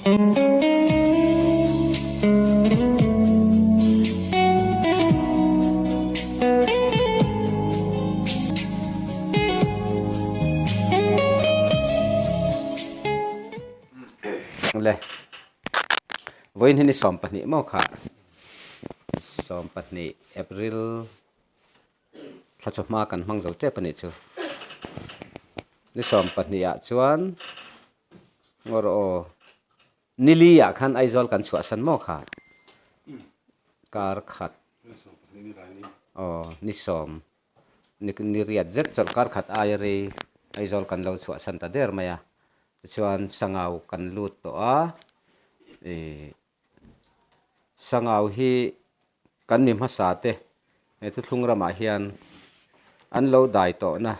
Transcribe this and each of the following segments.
Le vawiin hi ni 12 maw kha 12 April thla chawhma kan hmang zo tep a nih chu ni 12 ah chuan Ngawr aw. Nili ah khan Aizawl kan chhuahsan maw kha? Kar khat. Aw, ni sawm. Ni riat zet chawlh kar khat aia rei Aizawl kan lo chhuahsan ta der mai a. Tichuan Sangau kan lut tawh a. Ih Sangau hi kan mi hmasa te he thuthlung ramah hian an lo dai tawhna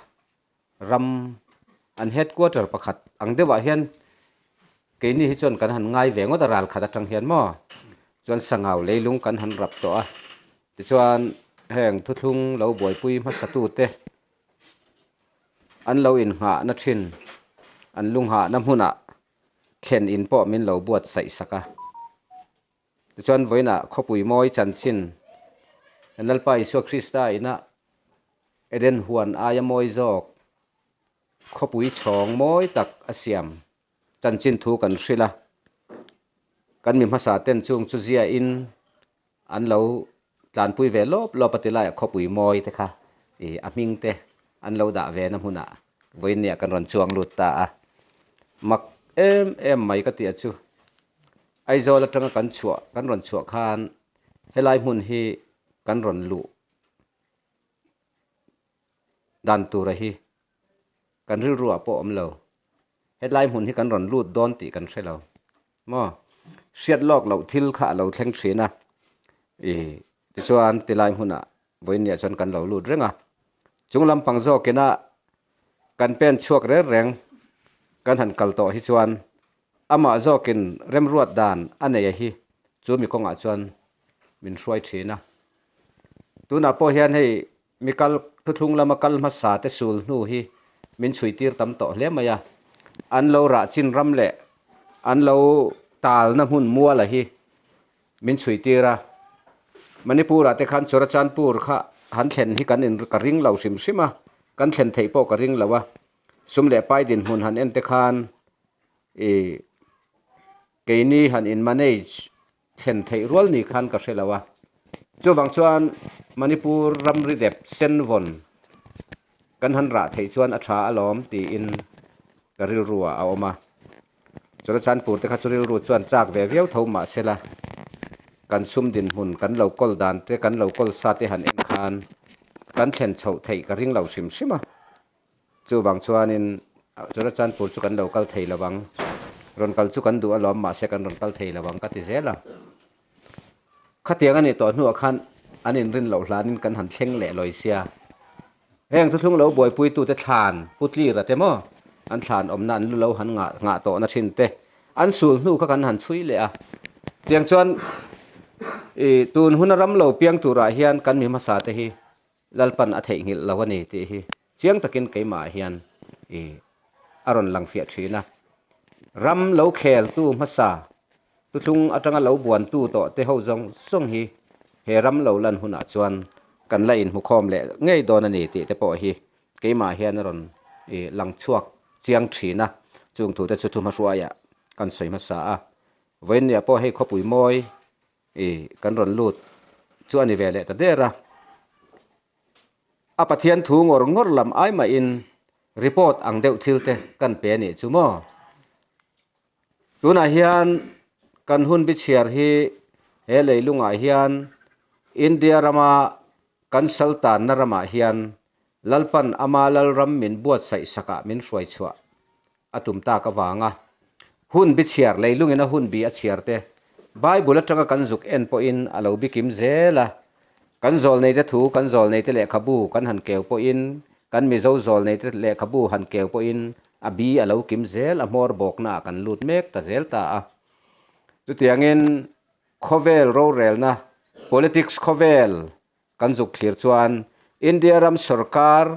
ram an headquarter pakhat ang deuhah hian keini hi chuan kan han ngai ve ngawt a ral khat atang hian maw chuan sangau leilung kan han rap tawh a tichuan heng thuthlung lo buaipui hmasa tute an lo inghahna thin an lunghahna hmunah thlen in pawh min lo buatsaih sak a. Tichuan vawiinah khawpui mawi chanchin Lalpa Isua Krista ina Eden huan aia mawi zawk khawpui chhawng mawi tak a siam chanchin thu kan hrilh a. Kan mi hmasa ten chung chu ziain an lo tlanpui ve lawp lawp a ti laiah khawpui mawi te kha ih a hming te an lo dah ve na hmunah vawiin nia kan rawn chuang lut ta a. Mak em em mai ka tih a chu. Aizawl atanga kan chhuah kan rawn chhuah khan helai hmun hi kan rawn luh dan tura hi kan rilruah pawh awm lo. Hetlai hmun hi kan rawn lut dawn tih kan hre lo maw? Hriat lawk loh thil kha a lo thleng thin a, ih tichuan tilai hmunah vawiinniah chuan kan lo lut reng a. Chung lampang zawkina kan pen chhuak reng reng kan han kal tawh hi chuan Amah zawkin remruat dan a nei a hi chu mi kawngah chuan min hruai thin a. Tunah pawh hian hei mi kal thuthlung lama kal hmasa te sul hnu hi min chhui tir tam tawh hle mai a. An lo rah chin ram leh an lo talna hmun mual a hi min chhui tir a. Manipur ah te khan Churachandpur kha han thlen hi kan in ka ring lo hrim hrim a, kan thlen theih pawh ka ring lo a. Sum leh pai dinhmun han en te khan I keini han in manage thlen theih rual ni khan ka hre lo a. Chuvang chuan Manipur ramri dep sen vawn kan han rah theih chuan a tha alawm tiin ka rilru ah a awm a. Churachandpur te kha chu rilru chuan chak ve viau tho mah sela kan sum dinhmun kan lo kawl dan te kan lo kawl sa te han en khan kan thlen chhoh theih ka ring lo hrim hrim a. Chuvang chuanin Churachandpur chu kan lo kal thei lo ang, rawn kal chu kan duh alawm mahse kan rawn kal thei lo ang ka ti zel a. Khatiang a nih tawh hnuah khan an inrin loh hlanin kan han thleng leh lawi sia. Heng thuthlung lo buaipuitute thlan Putlira te maw an thlan awmna an lu lo han ngah ngah tawhna thin te an sul hnu kha kan han chhui leh a. Tiang chuan ih tun huna ram lo piang turah hian kan mi hmasa te hi Lalpan a theihnghilh lo a ni tih hi chiang takin keimahah hian i a rawn lang fiah thin a. Ram lo kheltu hmasa, tuthlung atanga lo buantu tawh te ho zawng zawng hi he ram lo lan hunah chuan kan la inhmukhawm leh ngei dawn a ni tih te pawh hi keimah hian a rawn i lang chhuak chiang thin a. Chung thute chu thuhmahruaiah kan sawi hmasa a. Vawiinniah pawh hei khawpui mawi I kan rawn lut chu a ni ve leh ta der a. A Pathian thu ngawr ngawr lam ai mahin report ang deuh thil te kan pe a nih chu maw. Tunah hian kan hun bichhiar hi he leilungah hian India rama kan saltanna ramah hian Lalpan ama Lalram min buatsaih sakah min hruai chhuah a tum tak avanga hun bi chhiar leilungin a hun bi a chhiar te Bible atanga kan zuk en pawhin a lo bikim zel a, kan zawlneite thu kan zawlneite lehkhabu kan han keu pawhin kan Mizo zawlneite lehkhabu han keu pawhin a bi a lo kim zel a hmawr bawknaah kan lut mek ta zel ta a. Chutiangin khawvel rorelna politics khawvel kan zuk thlir chuan India ram sorkar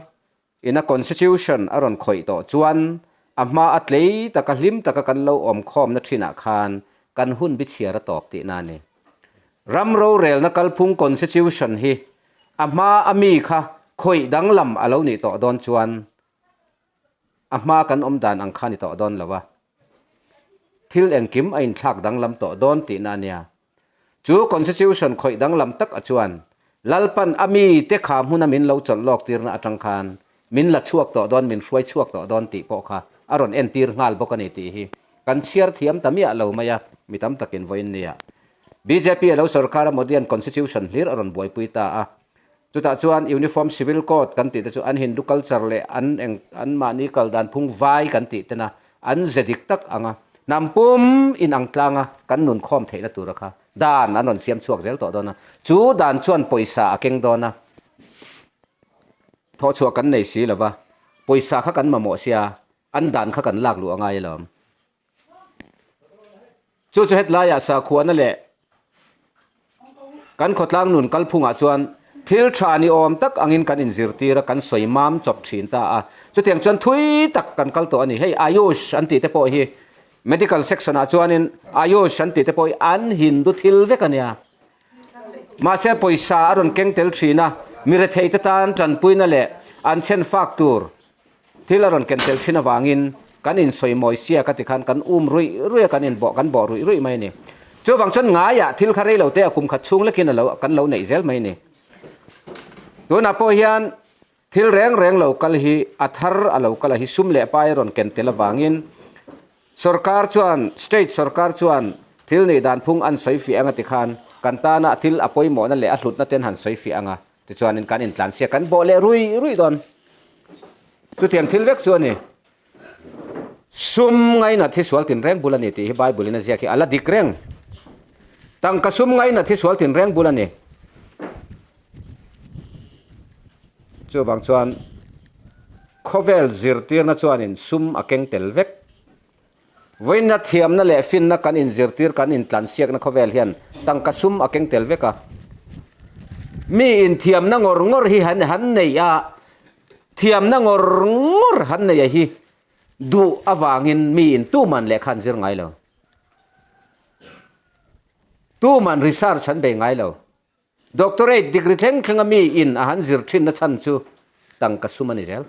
In a constitution a rawn khawih tawh chuan A hma a tlei taka hlim taka kan lo awm khawmna thinah khan kan hun bi chhiar a tawp tihna a ni. Ram rorelna kalphung Constitution hi a hma a mi kha khawih danglam a lo nih tawh dawn chuan a hma kan awm dan ang kha ni tawh dawn lo a, thil engkim a inthlak danglam tawh dawn tihna a nia. Chu Constitution khawih danglam tak a chuan Lalpan a mite kha hmuna min lo chawlh lawk tirna atang khan min la chhuak tawh dawn, min hruai chhuak tawh dawn tih pawh kha a rawn entir nghal bawk a ni tih hi kan chhiar thiam ta miah lo mai a, mi tam takin vawiin nia bjp a lo sorkar a Modi-a'n Constitution hlir a rawn buaipui ta a, chutah chuan Uniform Civil Code kan tih te chu an Hindu culture leh an eng an mahni kal dan phung vai kan tih tena an ze dik tak anga hnam pum inang tlanga kan nun khawm theihna tura kha dan an rawn siam chhuak zel tawh dawn a, chu dan chuan pawisa a keng dawn a, thawhchhuah kan nei si lova, pawisa kha kan mamawh sia an dan kha kan lak luh a ngai alawm. Chu chu hetlaiah sakhuana leh kan khawtlang nun kalphungah chuan thil tha ni awm tak angin kan inzirtir a, kan sawi mam chawp thin ta a. Chutiang chuan thui tak kan kal tawh a ni. Hei Ayush an tih te pawh hi medical section ah chuanin Ayush an tih te pawh hi an Hindu thil vek a nia. Mahse pawisa a rawn keng tel thin a, mi rethei te tan tanpuina leh an chhen fak tur Thil a rawn ken tel thin avangin kan insawimawi sia ka ti khan kan um ruih ruih a, kan inbawh kan bawh ruih ruih mai a ni. Chuvang chuan ngaiah thil kha rei lo te a kum khat chhung lekin a lo kan lo neih zel mai a ni. Tunah pawh hian thil reng reng lo kal hi a thar a lo kal a hi sum leh pai a rawn ken tel avangin sorkar chuan state sorkar chuan thil nih dan phung an sawi fiah anga tikhan kan tana thil a pawimawhna leh a hlutna ten han sawi fiah anga Tichuanin kan intlansiak kan bawh leh rui rui dawn. Chutiang thil vek chu a ni. Sum ngainat hi sual tinreng bul a ni tih hi Bible-in a ziak hi a la dik reng. Tangka sum ngainat hi sual tinreng bul a ni. Chuvang chuan khawvel zirtirna chuanin sum a keng tel vek. Vawiinna thiamna leh finna kan inzirtir kan intlansiakna khawvel hian tangka sum a keng tel vek a. Mi inthiamna ngawr ngawr hi han han nei a, thiamna ngawr ngawr han nei a hi duh avangin mi in tuman lehkha an zir ngai lo. Tuman research an bei ngai lo. Doctorate degree thleng thlenga mi in a han zir thinna chhan chu tangka sum a ni zel.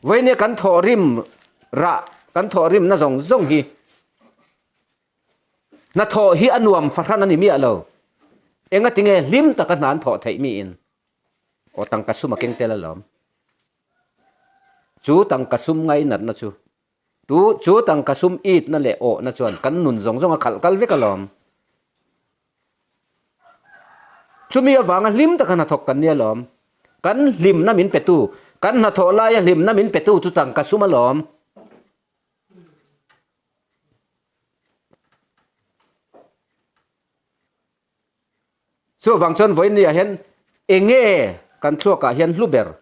Vawinia kan thawhrim rah, kan thawhrimna zawng zawng hi hnathawh hi a nuam fahran a ni miah lo. Enga tinge hlim taka hna an thawh theih miin aw tangka sum a keng tel alawm. Chu tangka sum ngainatna chu Tu chu tangka sum itna leh awhna chuan kan nun zawng zawng a khalh kal vek alawm. Chumi avanga hlim taka hnathawk kan nia lawm. Kan hlimna min petu, kan hnathawh laia hlimna min petu chu tangka sum alawm. Chuvang chuan vawiin hian enge kan thluakah hian hlu ber?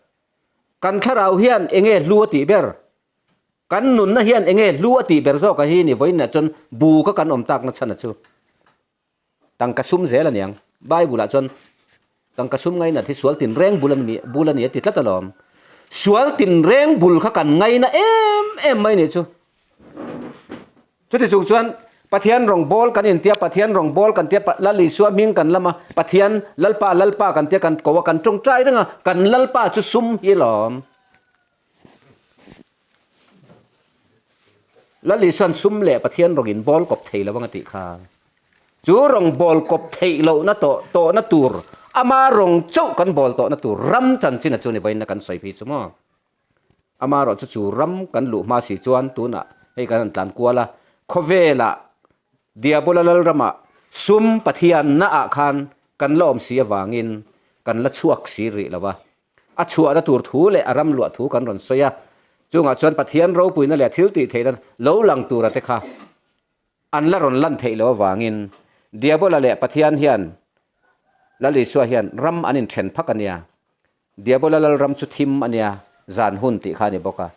Kan thlarau hian enge hlu a tih ber? Kan nunna hian enge hlu a tih ber zawk a hi ni vawiinah chuan bu ka kan awm takna chhan a chu tangka sum zel a niang. Bible ah chuan tangka sum ngainat hi sual tinreng bul a ni bul a ni a ti tlat alawm. Sual tinreng bul kha kan ngaina em em mai nih chu. Chuti chung chuan Pathian rawngbawl kan intia, Pathian rawngbawl kan tia, Lal Isua hming kan lam a, Pathian Lalpa Lalpa kan tia kan ko a, kan tawngtai reng a, kan Lalpa chu sum hi alawm. Lal Isuan sum leh Pathian rawng in bawl kawp thei lo ang a tih kha. Chu rawng bawl kawp theih lohna tawh tawhna tur, ama rawng chauh kan bawl tawhna tur ram chanchin a chu ni vawiinna kan sawi phei chu maw. Ama erawh chu chu ram kan luh hma si chuan tunah hei kan han tlan kual a, khawvelah Diabola Lalramah sum Pathianna ah khan kan la awm si avangin kan la chhuak si rih lo va. A chhuahna tur thu leh a ram luah thu kan rawn sawi a, chungah chuan Pathian ropuina leh thil tih theihna lo lang tura te kha an la rawn lan theih loh avangin Diabola leh Pathian hian Lal Isua hian ram an inthen phak a nia. Diabola Lalram chu thim a nia, zan hun tih kha a ni bawk a.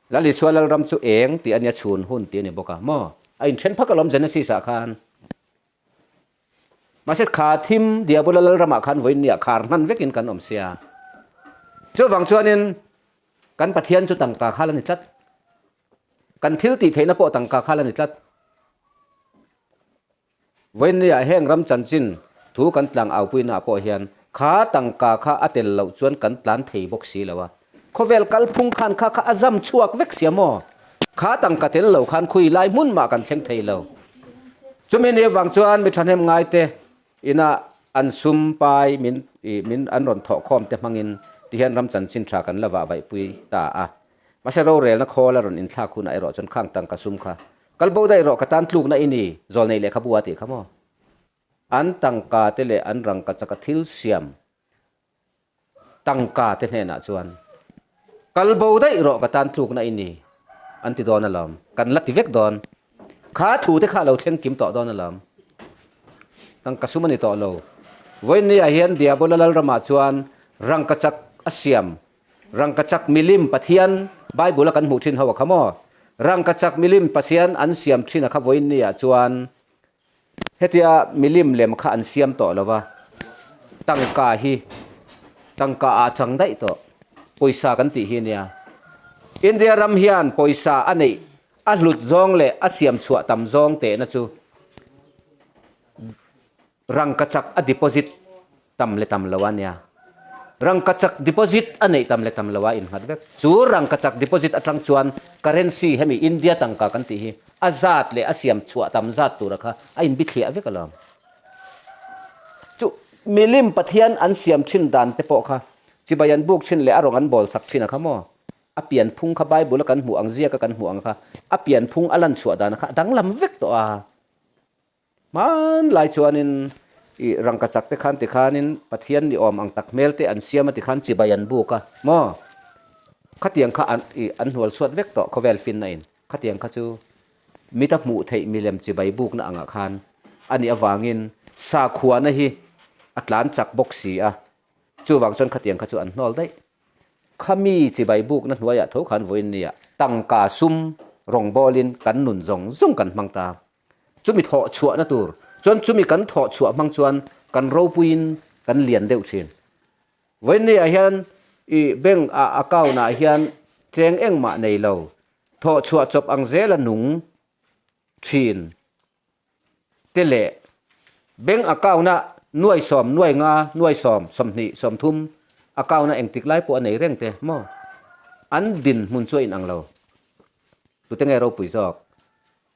Lal Isua Lalram chu eng tih a nia, chhun hun tih a ni bawk a. Maw? A inthen phak alawm Genesis-ah khan. Mahse kha thim Diabola lalramah khan vawiin nia khar hman vekin kan awm sia. Chuvang chuanin Kan Pathian chu tangka khal a ni tlat. Kan thil tih theihna pawh tangka khal a ni tlat. Vawinia heng ram chanchin thu kan tlang aupuinaah pawh hian kha tangka kha a tel loh chuan kan tlan thei bawk si lo a. Khawvel kalphung khan kha kha a zam chhuak vek sia maw? Kha tangka tel lo khan khui lai hmun mah kan thleng thei lo. Chumi ni avang chuan mi thahnem ngaite ina an sum pai min min an rawn thawh khawm te hmangin tihian ram chanchin tha kan la vah vaihpui ta a. Mahse rorelna khawl a rawn inthlak hunah erawh chuan khang tangka sum kha Kal bo daih rawh ka tan tlukna i ni, zawlnei lehkhabu a tih kha maw? An tangka te leh an rangka chaka thil siam tangka te hnenah chuan Kal bo daih rawh ka tan tlukna i ni an ti dawn alawm, kan la ti vek dawn. Kha thu te kha a lo thleng kim tawh dawn alawm. Tangka sum a ni tawh lo. Vawiinniah hian Diabola Lalramah chuan rangka chak a siam Rangkachak milim Pathian Bible a kan hmuh thin ho a kha maw? Rangkachak milim Pathian an siam thin a kha vawiin ni ah chuan hetia milim lem kha an siam tawh lo va, tangka hi tangka ah chang daih tawh, pawisa kan tih hi nia. India ram hian pawisa a neih a hlut zawng leh a siam chhuah tam zawng tehna chu Rangkachak a deposit tam le tam lo a nia. Rangkachak deposit a neih tam le tam lo a innghat vek. Chu rangkachak deposit atang chuan currency hemi India tangka kan tih hi a zat leh a siam chhuah tam zat tura kha a inbithliah vek alawm. Chu milim Pathian an siam thin dan te pawh kha chibai an buk thin leh a rawng an bawl sak thin a kha maw? A pianphung kha Bible a kan hmuh ang ziaka kan hmuh ang kha a pianphung a lan chhuah dan kha a danglam vek tawh a. Hmanlai chuanin i rangkachak te khan tikhanin Pathian ni awm ang tak hmel te an siam a tikhan chibai an buk a maw? Khatiang kha an i an hnual chhuat vek tawh khawvel finna in khatiang kha chu mita hmuh theih milem chibai bukna angah khan a nih avangin sakhuana hi a tlan chak bawk si a chuvang chuan khatiang kha chu an hnawl daih. Khami chibai bukna hnuaiah tho khan vawiin nia tangka sum rawngbawlin kan nun zawng zawng kan hmang ta. Chumi thawh chhuahna tur chuan chumi kan thawh chhuah hmang chuan kan ropuiin kan lian deuh thin. Vawiinniah hian i bank ah account ah hian cheng engmah nei lo, thawh chhuah chawp ang zela nung thin te leh bank account ah nuaisawm, nuainga, nuaisawm, 20, 30 account ah engtik lai pawh a nei reng te maw? An dinhmun chu a inang lo. Tute nge ropui zawk?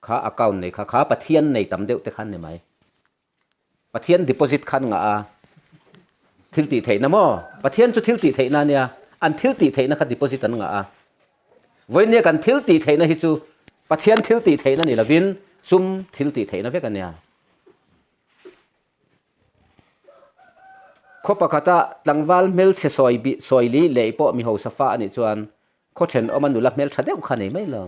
Kha account nei kha kha Pathian nei tam deuh te khan ni mai. Pathian deposit khan ngah a thil tih theihna maw? Pathian chu thil tih theihna ania, an thil tih theihna kha deposit an ngah a. Vawinia kan thil tih theihna hi chu Pathian thil tih theihna ni lovin sum thil tih theihna vek ania. Khaw pakhata tlangval hmelchhe sawi sawi li leh pawh mi hausa fa anih chuan khaw thenawma nula hmeltha deuh kha nei mai lo.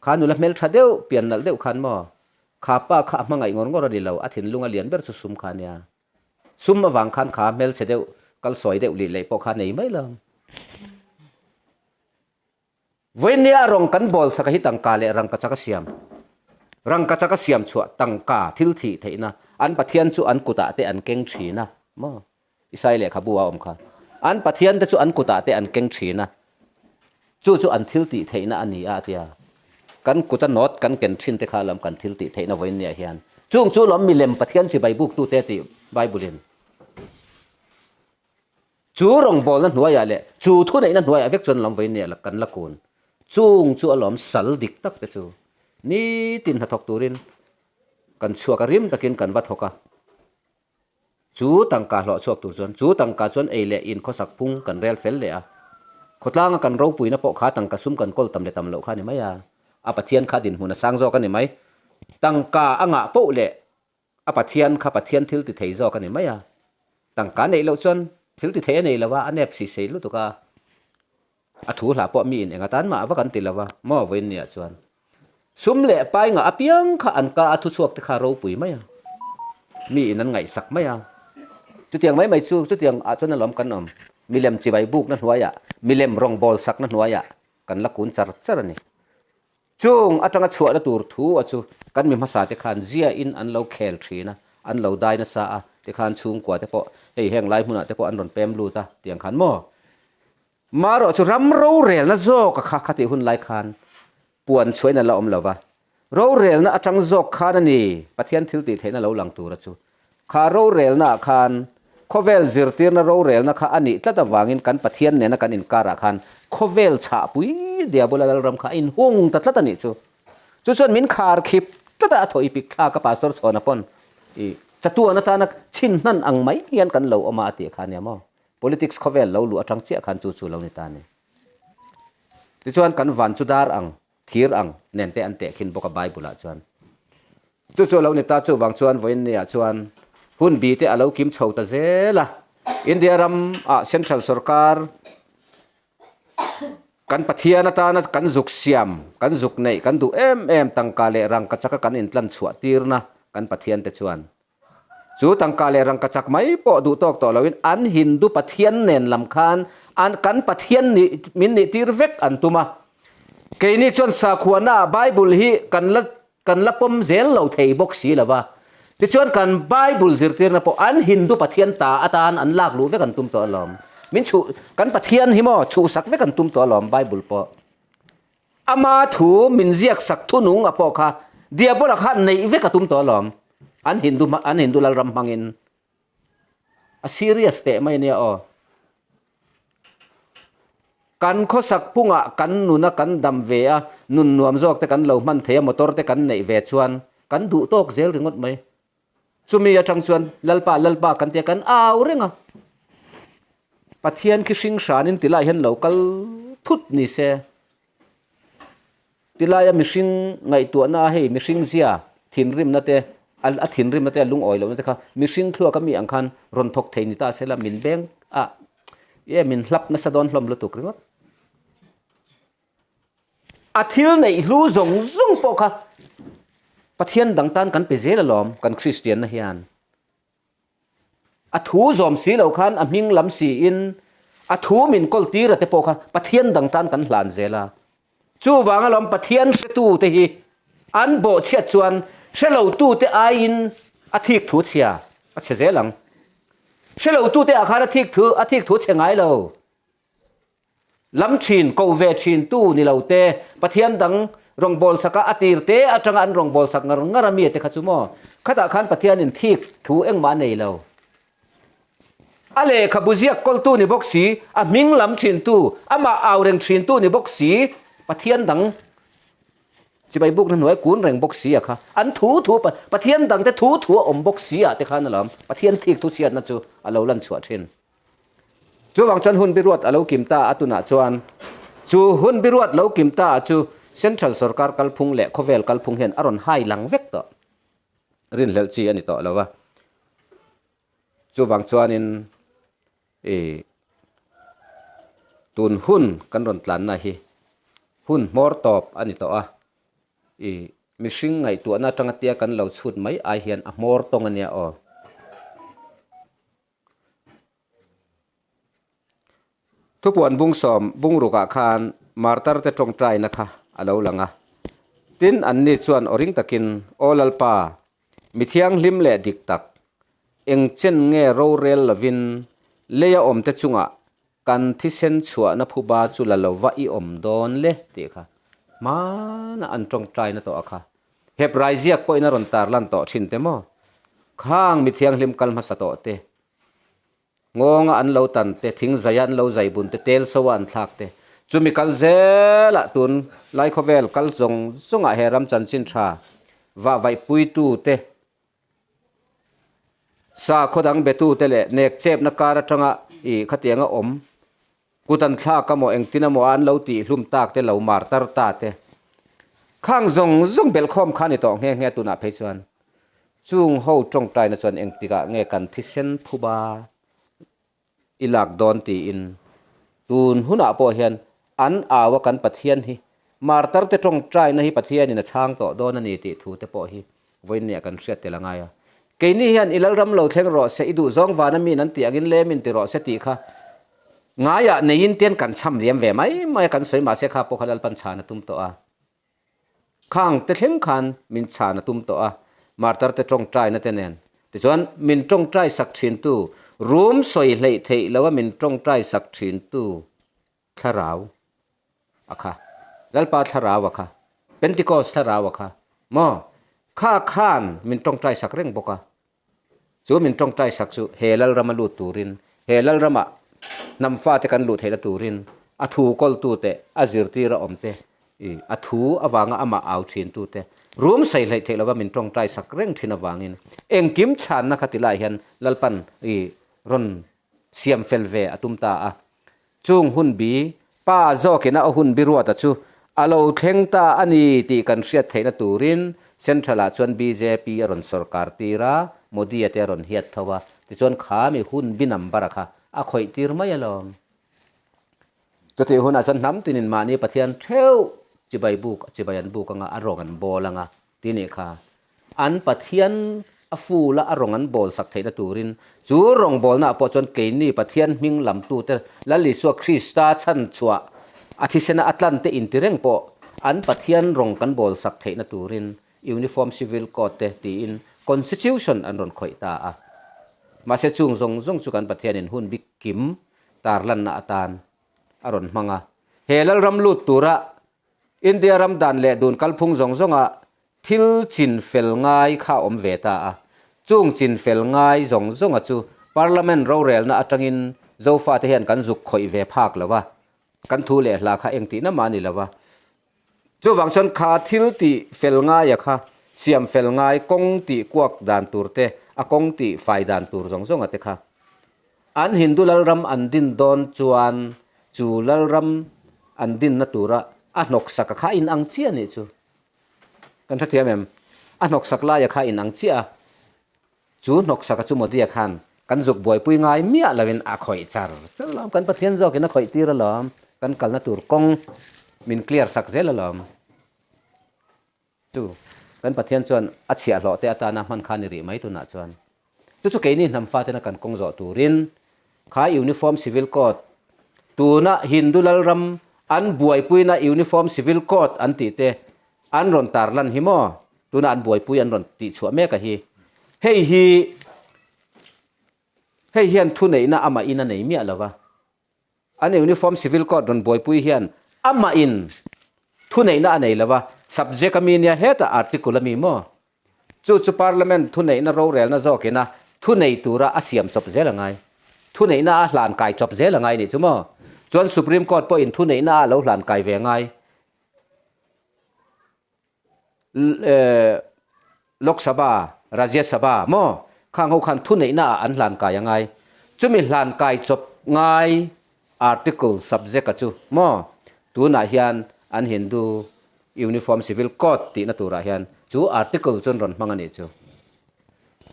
Kha nula hmeltha deuh, pian nalh deuh khan maw? Kha pa kha a hmangaih ngawr ngawr a ni lo, a thinlung a lian ber chu sum kha a nia. Sum avang khan kha hmelchhe deuh, kal sawi deuh lih leh pawh kha a nei mai lo. Vawinia a rawng kan bawl saka hi tangka leh rangkachak a siam. Rangkachak a siam chhuah tangka thil thih theihna an Pathian chu an kutah te an keng thin a maw? Isai lehkhabu a awm kha. An Pathian te chu an kutah te an keng thin a, chu chu an thil tih theihna a ni a, a ti a. Kan kuta nawt kan ken thin te kha alawm kan thil tih theihna vawiin nia hian. Chung chu lawm milem Pathian chibai buktute tih Bible-in. Chu rawngbawlna hnuaiah leh chu thuneihna hnuaiah vek chuan lawm vawiin nia kan la kun. Chung chu alawm sal dik tak te chu nitin hnathawk turin kan chhuak a, rim takin kan va thawk a. Chu tangka hlawh chhuak tur chuan chu tangka chuan ei leh in khawsak phung kan rel fel leh a. Khawtlanga kan ropuina pawh kha tangka sum kan kawl tam leh tam loh kha a ni mai a. A Pathian kha dinhmun a sang zawk a ni mai. Tangka a ngah poh leh a Pathian kha Pathian thil ti thei zawk a ni mai a. Tangka neih loh chuan thil ti thei a nei lo a, a nep si sei lutuk a. A thu hlah pawh mi in eng atan mah a va kan ti lo va, maw vawiin niah chuan. Sum leh pai ngah apiang kha an ka a thuchhuak te kha ropui mai a, mi in an ngaihsak mai a. Chutiang mai mai chu chutiang ah chuan alawm kan awm. Milem chibai bukna hnuaiah, milem rawngbâwl sakna hnuaiah kan la kun char char a ni. Chung atanga chhuahna tur thu a chu kan mi hmasa te khan ziahin an lo khel thin a, an lo dai nasa a, tikhan chhungkua te pawh hei heng lai hmunah te pawh an rawn pem lut a tiang khan maw? Marawh chu ram rorelna zawk a kha khatih hun lai khan puan chhuain a la awm lo va, rorelna atang zawk khan a ni Pathian thil tih theihna lo lang tura chu. Kha rorelna ah khan khawvel zirtirna rorelna kha a nih tlat avangin kan Pathian nena kan inkarah khan khawvel chhahpui Diabola Lalram kha a inhung ta tlat a nih chu. Chu chuan min khar khip tlat a, a thaw i pik thlak a Pastor Chhawna pawn i chatuan atana chhin hnan ang mai hian kan lo awm a a tih kha nia maw. Politics khawvel lo luh atang chiah khan chu chu lo ni ta a ni. Tichuan kan van chu dar ang, thir ang nen te an teh khin bawk a Bible ah chuan. Chu chu a lo ni ta chuvang chuan vawiin ni ah chuan hun bi te a lo kim chho ta zel a. India ram ah Central sorkar kan Pathian atana kan zuk siam, kan zuk neih, kan duh em em tangka leh rangkachaka kan intlan chhuah tirna kan Pathian te chuan Chu tangka leh rangkachak mai pawh duh tawk tawh loin an Hindu pathian nen lam khan an kan pathian nih min nih tir vek an tum a. Keini chuan sakhuana ah Bible hi kan la kan la pawm zel lo thei bawk si lo va. Tichuan kan Bible zirtirna pawh an Hindu pathian ta atan an lak luh vek an tum tawh alawm. Min chhuh kan pathian hi maw chhuhsak vek an tum tawh alawm Bible pawh. Ama thu min ziak sak thunung a pawh kha Diabola kha neih vek a tum tawh alawm. An Hindu an Hindu lalram hmangin a serious teh mai ania aw. Kan khawsak phungah kan nuna kan dam ve a, nun nuam zawk te kan lo hman thei a, motor te kan neih ve chuan kan duh tawk zel ringawt mai. Chumi atang chuan Lalpa, Lalpa kan tia kan au reng a. Pathian khi hring hranin tilai hian lo kal thut ni se. Tilaia mihring ngaihtuahna a hei mihring zia thinrimna te a thinrimna te a lungawi lohna te kha mihring thluak a mi ang khan rawn thawk thei ni ta sela min beng a e min hlap nasa dawn hlawm lutuk ringawt. A thil neih hlu zawng zawng pawh kha Pathian dang tan kan pe zel alawm kan Kristianna hian. A thu zawm si lo khan a hming lam siin a thu min kawl tir a te pawh kha Pathian dang tan kan hlan zel a. Chuvang alawm Pathian hretu te hi an bawhchhiat chuan hre lo tu te aiin a thik thu chhia a chhe zel ang. Hre lo tu te ah khan a thik thu a thik thu chhe ngai lo. Lam thin, ko ve thin tu ni lo te, Pathian dang rawngbâwl saka a tir te atanga an rawngbâwl sak ngar ngar a mi te kha chu maw? Khatah khan Pathianin thik thu engmah a nei lo. A lehkhabu ziak kawltu ni bawk si, a hming lam thin tu, amah au reng thin tu ni bawk si, Pathian dang chibai bukna hnuai kun reng bawk si a kha, an thu thu, Pathian dangte thu thu a awm bawk si ah te khan alawm Pathian thik thu chhiatna chu a lo lan chhuah thin. Chuvang chuan hun biruat a lo kim ta a tunah chuan chu hun biruat lo kim ta a chu Central sorkar kalphung leh khawvel kalphung hian a rawn hai lang vek tawh. Rinhlelh chi a ni tawh lo a. Chuvang chuanin i tun hun kan rawn tlanna hi hun hmawr tawp a ni tawh a. I mihring ngaihtuahna atanga tia kan lo chhut mai ai hian a hmawr tawng a nia aw. Thupuan bungsawm bungrukah khan martarte tawngtaina kha a lo lang a. Tin, anni chuan aw ring takin, Aw Lalpa, mi thianghlim leh dik tak, eng chen nge rorel lovin leia awmte chungah kan thisen chhuahna phuba chu la lova i awm dawn le? tih kha hmana an tawngtaina tawh a kha. Hebrai ziak pawhin a rawn tarlan tawh thin te maw? Khang mi thianghlim kal hmasa tawh te, ngawnga an lo tan te, thing zaia an lo zai bun te, tel soa an thlak te, chumi kal zelah tun lai khawvel kal zawng zawngah he ram chanchin tha vah vaihpuitu te, sakhaw dang betu te leh nek chepna kar atanga ih khatianga awm Kut an thlak a maw engtin a maw an lo tih hlum tak te lo mar tar ta te. Khang zawng zawng belhkhawm kha ni tawh nghe nghe tunah phei chuan chung ho tawngtaina chuan engtikah nge kan thisen phuba i lak dawn tiin tun hunah pawh hian an au a kan Pathian hi martar te tawngtaina hi Pathianin a chhang tawh dawn a ni tih thu te pawh hi Vawiinniah kan hriat tel a ngai a. Keini hian i Lalram lo thleng rawh se, i duhzawng vana miin an tih angin lem in ti rawh se tih kha ngaiah neiin tian kan chham liam ve mai mai a, kan sawi mahse kha pawh kha Lalpan chhan a tum tawh a. Khang te thleng khan min chhan a tum tawh a, martar te tawngtaina te nen. Tichuan min tawngtai sak thintu, rum sawi hleih theih loa min tawngtai sak thintu. Thlarau a kha. Lalpa Thlarau a kha. Pentecost Thlarau a kha. Maw? Kha khan min tawngtai sak reng bawk a. Chu min tawngtai sak chu he Lalrama lut turin, he Lalrama hnam fate kan luh theihna turin a thu kawltute, a zirtira awmte, i a thu avanga amah au thintute rum sawi hleih theih lova min tawngtai sak reng thin avangin engkim chhanna kha ti lai hian Lalpan i rawn siam fel ve a tum ta a. Chung hun bi Pa zawkina a hun biruata chu a lo thleng ta a ni tih kan hriat theihna turin Central-ah chuan bjp a rawn sawrkar tir a, Modi-a te a rawn hiat tho a, tichuan kha mi hun bi number-a kha a khawih tir mai alawm. Chutih hunah chuan hnam tinin mahni Pathian theuh chibai buk chibai an buk anga a rawng an bawl anga Ti nih kha, an Pathian a ful a, a rawng an bawl sak theihna turin, chu rawngbawlnaah pawh chuan keini Pathian hming lamtute Lal Isua Krista chhan chhuah a thisena a tlante inti reng pawh an Pathian rawng kan bawl sak theihna turin Uniform Civil Code te tiin Constitution an rawn khawih ta a. Mahse chung zawng zawng chu kan Pathianin hun bik kim tarlanna atan a rawn hmang a. He Lalram lut tura India ram dan leh dun kalphung zawng zawnga thil chin fel ngai kha a awm ve ta a. Chung chin fel ngai zawng zawnga chu Parliament rorelna atangin Zofate hian kan zuk khawih ve phak lo a, kan thu leh hla kha engtihna mah a ni lo a. Chuvang chuan kha thil tih fel ngaia kha siam fel ngai kawng tih kuak dan tur te, a kawng tih fai dan tur zawng zawnga te kha An Hindu lalram an din dawn chuan chu lalram an dinna tura a hnawksak a kha a inang chiah anih chu. Kan hrethiam em? A hnawksak laia kha a inang chiah a, chu hnawksak a chu Modi-a khan kan zuk buaipui ngai miah loin a khawih char char alawm, kan Pathian zawkin a khawih tir alawm, kan kalna tur kawng min clear sak zel alawm. Chu kan Pathian chuan a chhiahhlawh te atana hman kha ni rih mai tunah chuan. Chu chu keini hnam fatena kan kawng zawh turin kha Uniform Civil Code tuna Hindu lalram an buaipuina Uniform Civil Code an tih te an rawn tarlan hi maw tuna an buaipui an rawn tihchhuah mek a hi. Hei hi hei hian thuneihna amahin a nei miah lo va. An Uniform Civil Code rawn buaipui hian amahin thuneihna a nei lo va, subject a mi nia hetah article a mi maw? Chu chu Parliament thuneihna rorelna zawkina thunei tura a siam chawp zel a ngai. Thuneihna a hlan kai chawp zel a ngai nih chu maw? Chuan Supreme Court pawhin thuneihna a lo hlan kai ve a ngai. Lok Sabha, Rajya Sabha maw khang ho khan thuneihna ah an hlan kai a ngai. Chumi hlan kai chawp ngai article subject a chu maw tunah hian an Hindu Uniform Civil Code tihna turah hian chu article chu an rawn hmang a nih chu.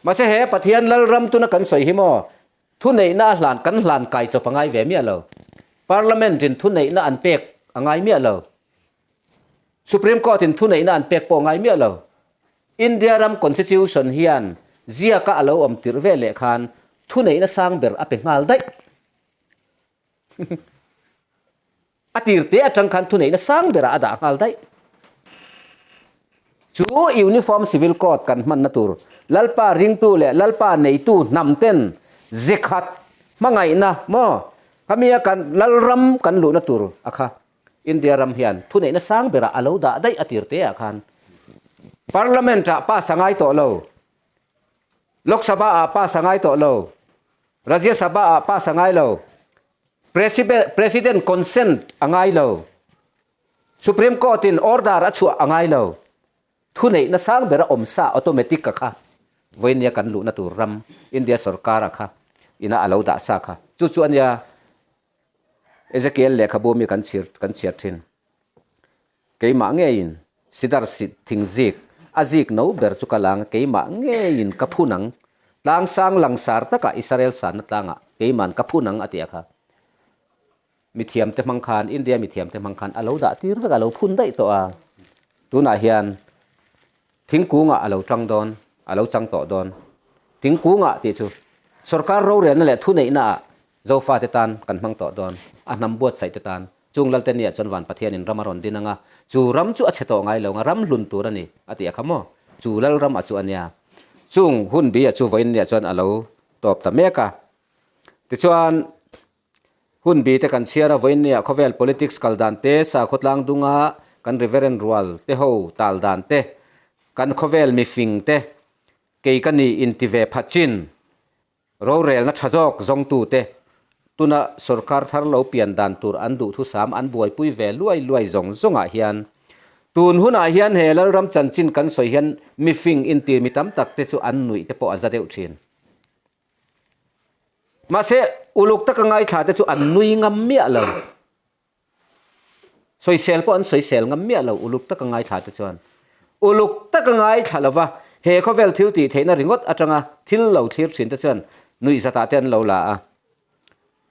Mahse he Pathian Lalram tuna kan sawi hi maw thuneihna a hlan kan hlan kai chawp a ngai ve miah lo. Parliament in thuneihna an pek a ngai miah lo. Supreme Court in thuneihna an pek pawh ngai miah lo. India ram Constitution hian ziaka a lo awm tirh ve leh khan thuneihna sang ber a pe nghal daih. A tir te atang khan thuneihna sang berah a dah nghal daih. Chu Uniform Civil Code kan hmanna tur Lalpa ringtu leh Lalpa neitu hnam ten ze khat hmangaihna maw khami a kan Lalram kan luhna tur a kha. India ram hian thuneihna sang berah a lo dah daih a tir te ah khan Parliament ah pass a ngai tawh lo, Lok Sabha ah pass a ngai tawh lo, Rajya Sabha ah pass a ngai lo, President consent a ngai lo, Supreme Court in order a chhuah a ngai lo, thuneihna sang bera awm sa automatic a kha vawinia kan luhna tur ram India sorkar a kha ina a lo dah sa kha chu chu ania Ezekiel lehkhabu mi kan chhir kan chhiar thin. Keimah ngeiin sidar sit thing zik a zik no ber chu ka lang a, keimah ngeiin ka phun ang. Tlang sang langsar takah Israel sanna tlangah keiman ka phun ang a ti a kha. Mithiamte hmang khan, India mithiamte hmang khan a lo dah tir vek a, a lo phun daih tawh a. Tunah hian Thingkungah a lo tang dawn, a lo chang tawh dawn. Thingkungah tih chu sorkar rorelna leh thuneihnaah Zofate tan kan hmang tawh dawn, a hnam buatsaihte tan. Chung Lalte nia chuan Van Pathianin ram a rawn din ang a, chu ram chu a chhe tawh ngai lo ang a, ram hlun tur a ni, a ti a kha maw? Chu Lalram a chu a nia. Chung hun bi a chu vawiin nia chuan a lo tawp ta mek a. Tichuan. Hun bi te kan chhiar a, vawiinniah khawvel politics kal dan te, sakhaw tlang dunga kan Reverend rual te ho tal dan te, kan khawvel mifing te, kei ka ni inti ve pha chin, rorelna tha zawk zawngtu te, tuna sorkar thar lo pian dan tur an duhthusam an buaipui ve luai luai zawng zawngah hian tun hunah hian he Lalram chanchin kan sawi hian mifing inti mi tam tak te chu an nuih te pawh a za deuh thin. Mahse, uluk taka ngaithla te chu an nui ngam miah lo. Sawisel pawh an sawisel ngam miah lo uluk taka ngaithla te chuan. Uluk taka ngaithla lova he khawvel thil tih theihna ringawt atanga thil lo thlir thin te chuan nuihzatah te an lo la a.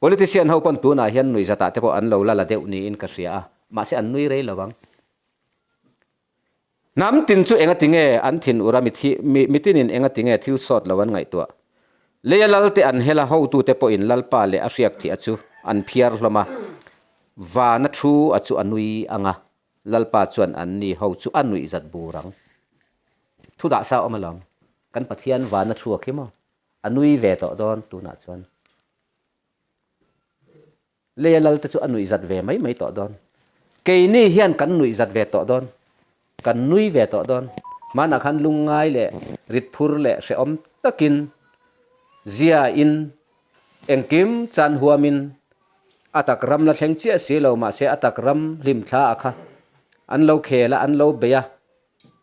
Politician ho pawn tunah hian nuihzatah te pawh an lo la la deuh niin ka hria a, mahse an nui rei lo ang. Hnam tin chu enga tinge an thin ur a, mi tinin enga tinge thil sawt lo an ngaihtuah. Leia lalte an hel a, hotute pawhin Lalpa leh a hriak thih a chu an phiar hlawm a, vana thu a chu a nui ang a, Lalpa chuan anni ho chu a nuih zat bur ang. Thu dah sa awm alawm, kan Pathian vana thu a khi maw? A nui ve tawh dawn tunah chuan. Leia lal te chu a nuih zat ve mai mai tawh dawn. Keini hian kan nuih zat ve tawh dawn. Kan nui ve tawh dawn. Hmanah khan lungngai leh ritphur leh hrehawm takin zia in engkim chan huamin a tak ram la thleng chiah si lo mahse a tak ram hlimthla a kha an lo khel a, an lo bei a,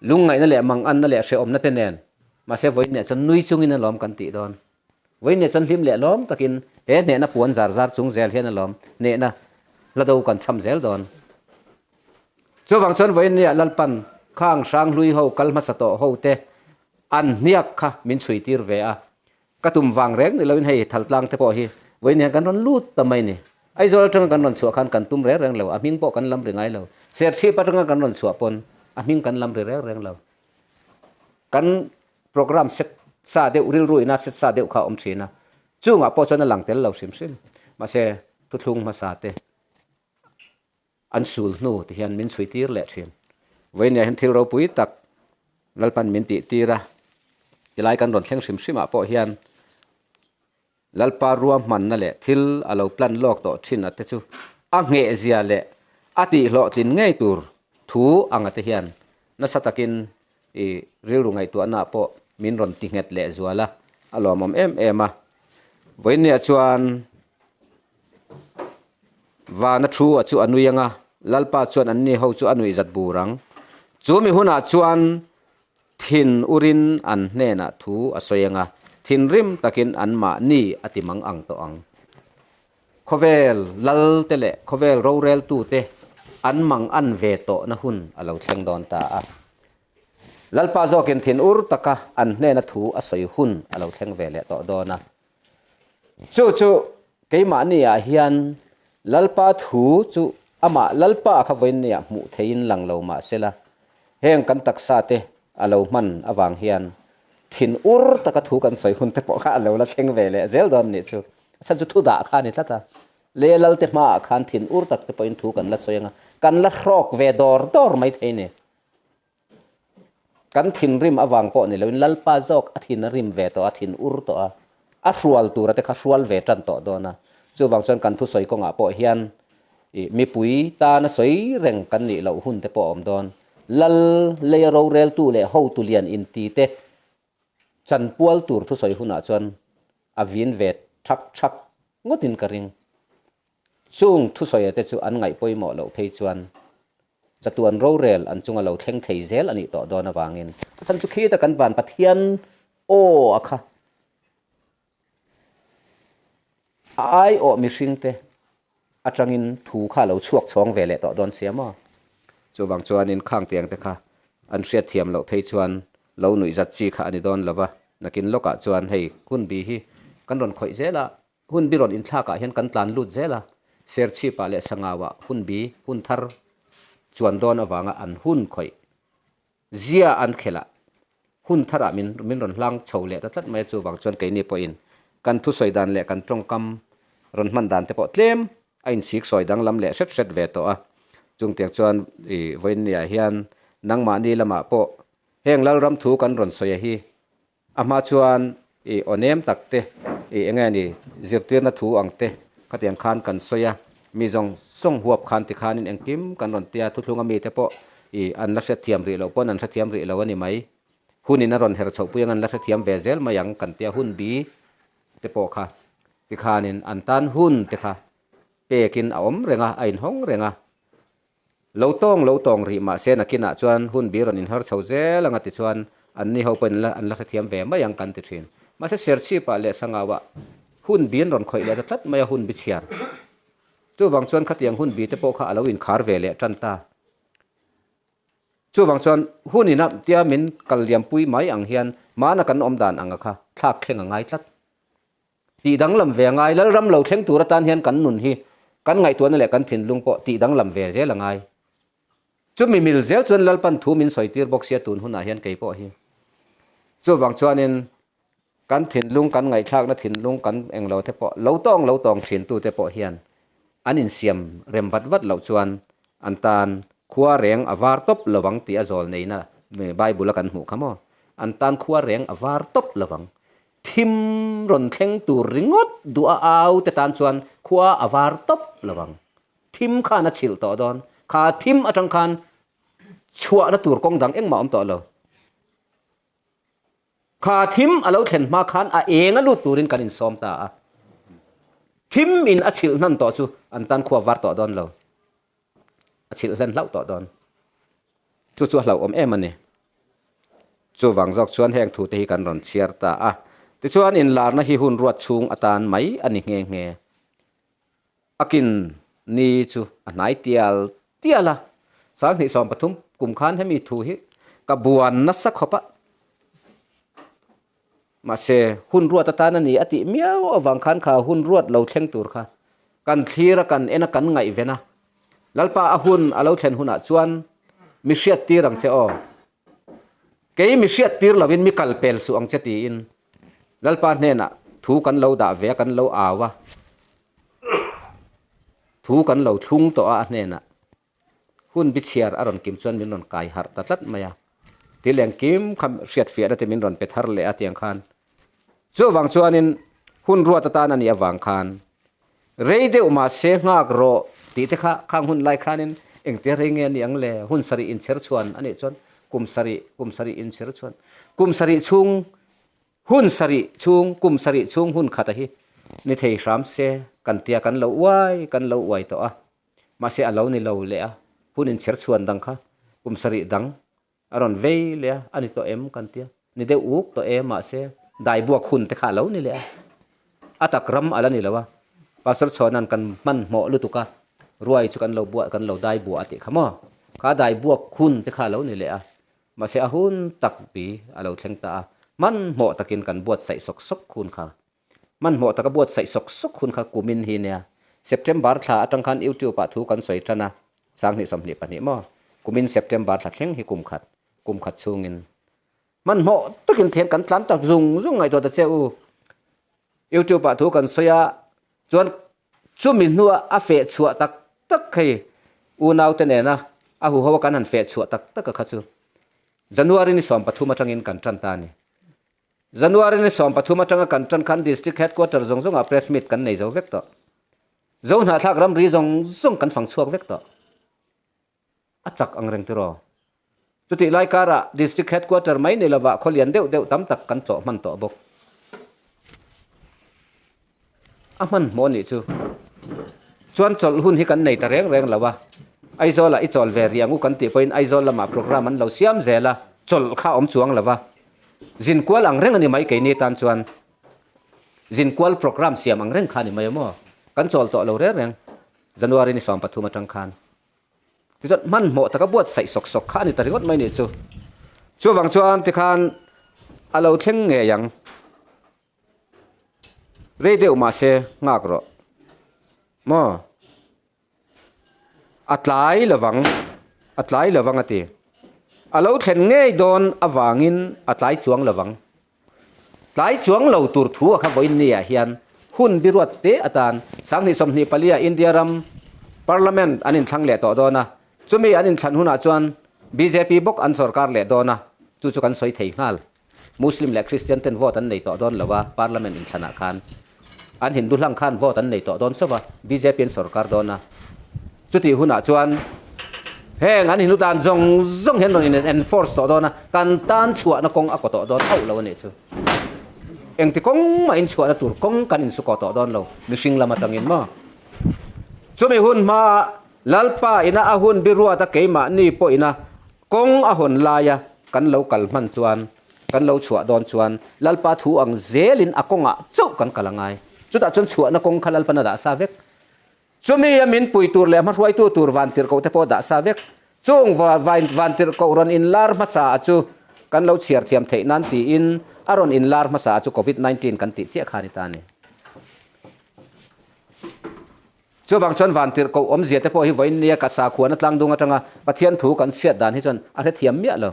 lungngaihna leh manganna leh hrehawmna te nen mahse vawiin leh chuan nui chungin alawm kan tih dawn. Vawiin chuan hlim leh lawm takin he hnehna puan zar zar chung zel hian alawm hnehna hla do kan cham zel dawn. Chuvang chuan vawiin nia Lalpan khang hrang hlui ho kal hmasa tawh ho te an hniak kha min chhui tir ve a. Ka tum vang reng ni loin hei thaltlang te pawh hi vawiin hian kan rawn lut ta mai ni. Aizawl atanga kan rawn chhuah khan kan tum reng reng lo, a hming pawh kan lam ri ngai lo. Serchhip atanga kan rawn chhuah pawn a hming kan lam ri reng reng lo. Kan Programme set sa deuh, rilru ina set sa deuh kha a awm thin a, chungah pawh chuan a lang tel lo hrim hrim. Mahse, thuthlung hmasa te an sul hnu ti hian min chhui tir leh thin. Vawiin hian thil ropui tak Lalpan min tih tir a, tilai kan rawn thleng hrim hrimah pawh hian Lalpa ruahmanna leh thil a lo plan lawk tawh thin a te chu a nghehzia leh a tihhlawhtlin ngei tur thu anga te hian nasa takin i rilru ngaihtuahna pawh min rawn ti nghet leh zual a, a lawmawm em em a. Vawiinniah chuan vana thu a chu a nui ang a, Lalpa chuan anni ho chu a nuihzat bur ang. Chu mi hunah chuan Thin urin an hnenah thu a sawi ang a, thinrim takin anmahni a ti mang ang tawh ang. Khawvel lalte leh khawvel roreltute an mang an ve tawhna hun a lo thleng dawn ta a. Lalpa zawkin thin ur taka an hnena thu a sawi hun a lo thleng ve leh tawh dawn a. Chu chu keimahniah hian Lalpa thu chu amah Lalpa kha vawiinniah hmuh theihin lang lo mah sela, heng kan taksa te a lo hman avang hian thin ur taka thu kan sawi hun te pawh kha a lo la thleng ve leh zel dawn nih chu. A chhan chu thu dah kha a ni tlat a, leh Lalte hmaah khan thin ur tak te pawhin thu kan la sawi ang a, kan la hrawk ve dawr dawr mai thei ni. Kan thinrim avang pawh ni loin Lalpa zawk a thin a rim ve tawh a, thin ur tawh a, a hrual tura te kha hrual ve tan tawh dawn a. Chuvang chuan kan thusawi kawngah pawh hian ih mipui tana sawi reng kan nih loh hun te pawh a awm dawn. Lal leia roreltu leh hotu lian inti te chanpual tur thusawi hunah chuan a vin ve thak thak ngawtin ka ring. Chung thusawi te chu an ngaih pawimawh loh phei chuan chatuan rorel an chunga lo thleng thei zel a nih tawh dawn avangin a chhan chu khita kan van Pathian aw a kha a aiawh mihring te atangin thu kha a lo chhuak chhawng ve leh tawh dawn sia maw? Chuvang chuanin khang tiang te kha an hriatthiam loh phei chuan lo nuihzat chi kha a ni dawn lova, nakin lawkah chuan hei hunbi hi kan rawn khawih zel a, Hunbi rawn inthlakah hian kan tlan lut zel a, Serchhipah leh Sangauah hunbi hun thar chuan dawn avanga an hun khawih zia an khelh a, hun tharah min min rawn hlang chho leh ta tlat mai a, chuvang chuan keini pawhin kan thusawi dan leh kan tawngkam rawn hman dan te pawh tlem a insik sawi danglam leh hret hret ve tawh a, chungtiang chuan i vawiinniah hian nangmahni lamah pawh heng Lalram thu kan rawn sawi a hi A hma chuan i aw nem tak te, i eng nge ni zirtirna thu ang te, Khatiang khan kan sawi a, mi zawng zawng huap khan tikhanin engkim kan rawn tia, thuthlunga mite pawh ih an la hrethiam rih loh pawn an hrethiam rih lo a ni mai. Hunin a rawn her chhoh pui ang an la hrethiam ve zel mai ang kan tia hun bi te pawh kha tikhanin an tan hun te kha pekin a awm reng a, a inhawng reng a. Lo tawng lo tawng rih mahse nakinah chuan hun bi rawn inher chho zel anga tichuan anni ho pawhin an la hrethiam ve mai ang kan ti thin. Mahse Serchhipah leh Sangauah hun bi an rawn khawih leh ta tlat mai a hun bi chhiar. Chuvang chuan khatiang hun bi te pawh kha a lo inkhar ve leh tan ta. Chuvang chuan hun ina tia min kal liampui mai ang hian mahna kan awm dan anga kha thlak thleng a ngai tlat. Tih danglam ve a ngai, Lalram lo thleng tur atan hian kan nun hi kan ngaihtuahna leh kan thinlung pawh tih danglam ve zel a ngai. Chumi mil zel chuan Lalpan thu min sawi tir bawk sia tun hunah hian kei pawh hi. Chuvang chuanin kan thinlung, kan ngaihthlakna thinlung kan englo te pawh lo tawng lo tawng thintute pawh hian an insiam rem vat vat loh chuan an tan khua reng a var tawp lovang tih a zawl neina Bible a kan hmuh kha maw? An tan khua reng a var tawp lovang. Thim rawn thleng tur ringawt duh a au te tan chuan khua a var tawp lovang. Thim khan a chhilh tawh dawn. Kha thim atang khan chhuahna tur kawng dang engmah a awm tawh lo. Kha thim a lo thlen hma khan a eng a lut turin kan insawm ta a. Thim in a chhilh hnan tawh chu an tan khua var tawh dawn lo. A chhilh hlen hlauh tawh dawn. Chu chu a hlauhawm em a ni. Chuvang zawk chuan heng thu te hi kan rawn chhiar ta a. Tichuan inlarna hi hun ruat chhung atan mai a ni nghe nghe. A kin ni chu a hnai tial tial a. 2013 kum khan hemi thu hi ka buan nasa khawp a. Mahse, hun ruat atan a ni a tih miau avang khan kha hun ruat lo thleng tur kha kan thlir a, kan en a, kan ngaihven a. Lalpa a hun a lo thlen hunah chuan mi hriat tir ang che aw. Kei mi hriat tir lovin mi kal pel suh ang che tiin Lalpa hnenah thu kan lo dah ve a, kan lo au a, thu kan lo thlung tawh a a hnenah. Hun bi chhiar a rawn kim chuan min rawn kai harh ta tlat mai a, thil engkim kha hriatfiahna te min rawn pe thar leh a tiang khan. Chuvang chuanin hun ruat atan a nih avang khan rei deuh mahse nghak rawh tih te kha khang hun lai khanin engtia rei nge a nih ang le? Hun sarih inchher chhuan a nih chuan kum sarih, kum sarih inchher chhuan, kum sarih chhung Hun sarih chhung, kum sarih chhung hun khata hi ni thei hram se kan tia kan lo uai kan lo uai tawh a, mahse a lo ni lo leh a, hun inchher chhuan dang kha kum sarih dang a rawn vei leh a, a ni tawh em kan tia, ni deuh uk tawh e mahse daibuak hun te kha a lo ni leh a, a tak ram a la ni lo a, Pastor Chhuanan kan hmanhmawh lutuk a, ruai chu kan lo buah kan lo dai buah a tih kha maw, kha daibuak hun te kha a lo ni leh a. Mahse a hun tak bi a lo thleng ta a, hmanhmawh takin kan buatsaih sawk sawk hun kha. Hmanhmawh taka buatsaih sawk sawk hun kha kumin hi nia. September thla atang khan YouTube ah thu kan sawi tan a, 2022 maw? Kumin September thla thleng hi kum khat, kum khat chhungin. Hmanhmawh takin thian kan tlan tak zung zung ngaihtuah ta che u. YouTube ah thu kan sawi a, chuan Chumi hnua a feh chhuah tak tak hei unaute nena a huho a kan han feh chhuah tak tak a kha chu January ni 13 atangin kan tan ta a ni. January ni 13 atanga kan tan khan District Headquarter zawng zawngah Press Meet kan nei zo vek tawh. Zo hnahthlak ramri zawng zawng kan fang chhuak vek tawh. A chak ang reng tiraw? Chutih lai karah District Headquarter mai ni lovah khaw lian deuh deuh tam tak kan tlawh hman tawh bawk. A hmanhmawh nih chu. Chuan chawlh hun hi kan nei ta reng reng lo a. Aizawlah i chawl ve rih ang u kan tih pawhin Aizawl lamah programme an lo siam zel a, chawlh kha a awm chuang lo va. Zinkual ang reng a ni mai keini tan chuan. Zinkual programme siam ang reng kha a ni mai maw? Kan chawl tawh lo reng reng January ni 13 atang khan. Tichuan hmanhmawh taka buatsaih sawk sawk kha a ni ta ringawt mai nih chu. Chuvang chuan tikhan a lo thleng ngei ang. Rei deuh mahse nghak rawh. Maw? A tlai lovang, a tlai lovang a ti. A lo thlen ngei dawn avangin a tlai chuang lovang. Tlai chuang lo tur thu a kha vawiin ni ah hian hun biruat te atan 2024 ah India ram Parliament an inthlang leh tawh dawn a, chumi an inthlan hunah chuan bjp bawk an sorkar leh dawn a, chu chu kan sawi thei nghal. Muslim leh Christian ten vote an nei tawh dawn lo a Parliament inthlanah khan. An Hindu hlang khan vote an nei tawh dawn chauh a, bjp an sorkar dawn a. Chutih hunah chuan heng an Hindu dan zawng zawng hian rawn in enforce tawh dawn a, kan tan chhuahna kawng a kaw tawh dawn hauh lo a nih chu. Engti kawng mah in chhuahna tur kawng kan insu kaw tawh dawn lo mihring lam atangin maw. Chumi hun hmaa Lalpa ina a hun biruat a keimahni pawh ina kawng a hawn laia kan lo kal hman chuan kan lo chhuah dawn chuan Lalpa thu ang zelin a kawngah chauh kan kal a ngai. Chutah chuan chhuahna kawng kha Lalpan a dah sa vek. Chumi a min pui tur leh hmahruaitu tur vantirhkoh te pawh dah sa vek. Chung vantirhkoh rawn inlar hmasa a chu kan lo chhiar thiam theih nan tiin a rawn inlar hmasa a chu Covid 19 kan tih chiah kha a ni ta a ni. Chuvang chuan vantirhkoh awmzia te pawh hi vawiin nia ka sakhuana tlangdung atanga Pathian thu kan chhiat dan hi chuan a hrethiam miah lo.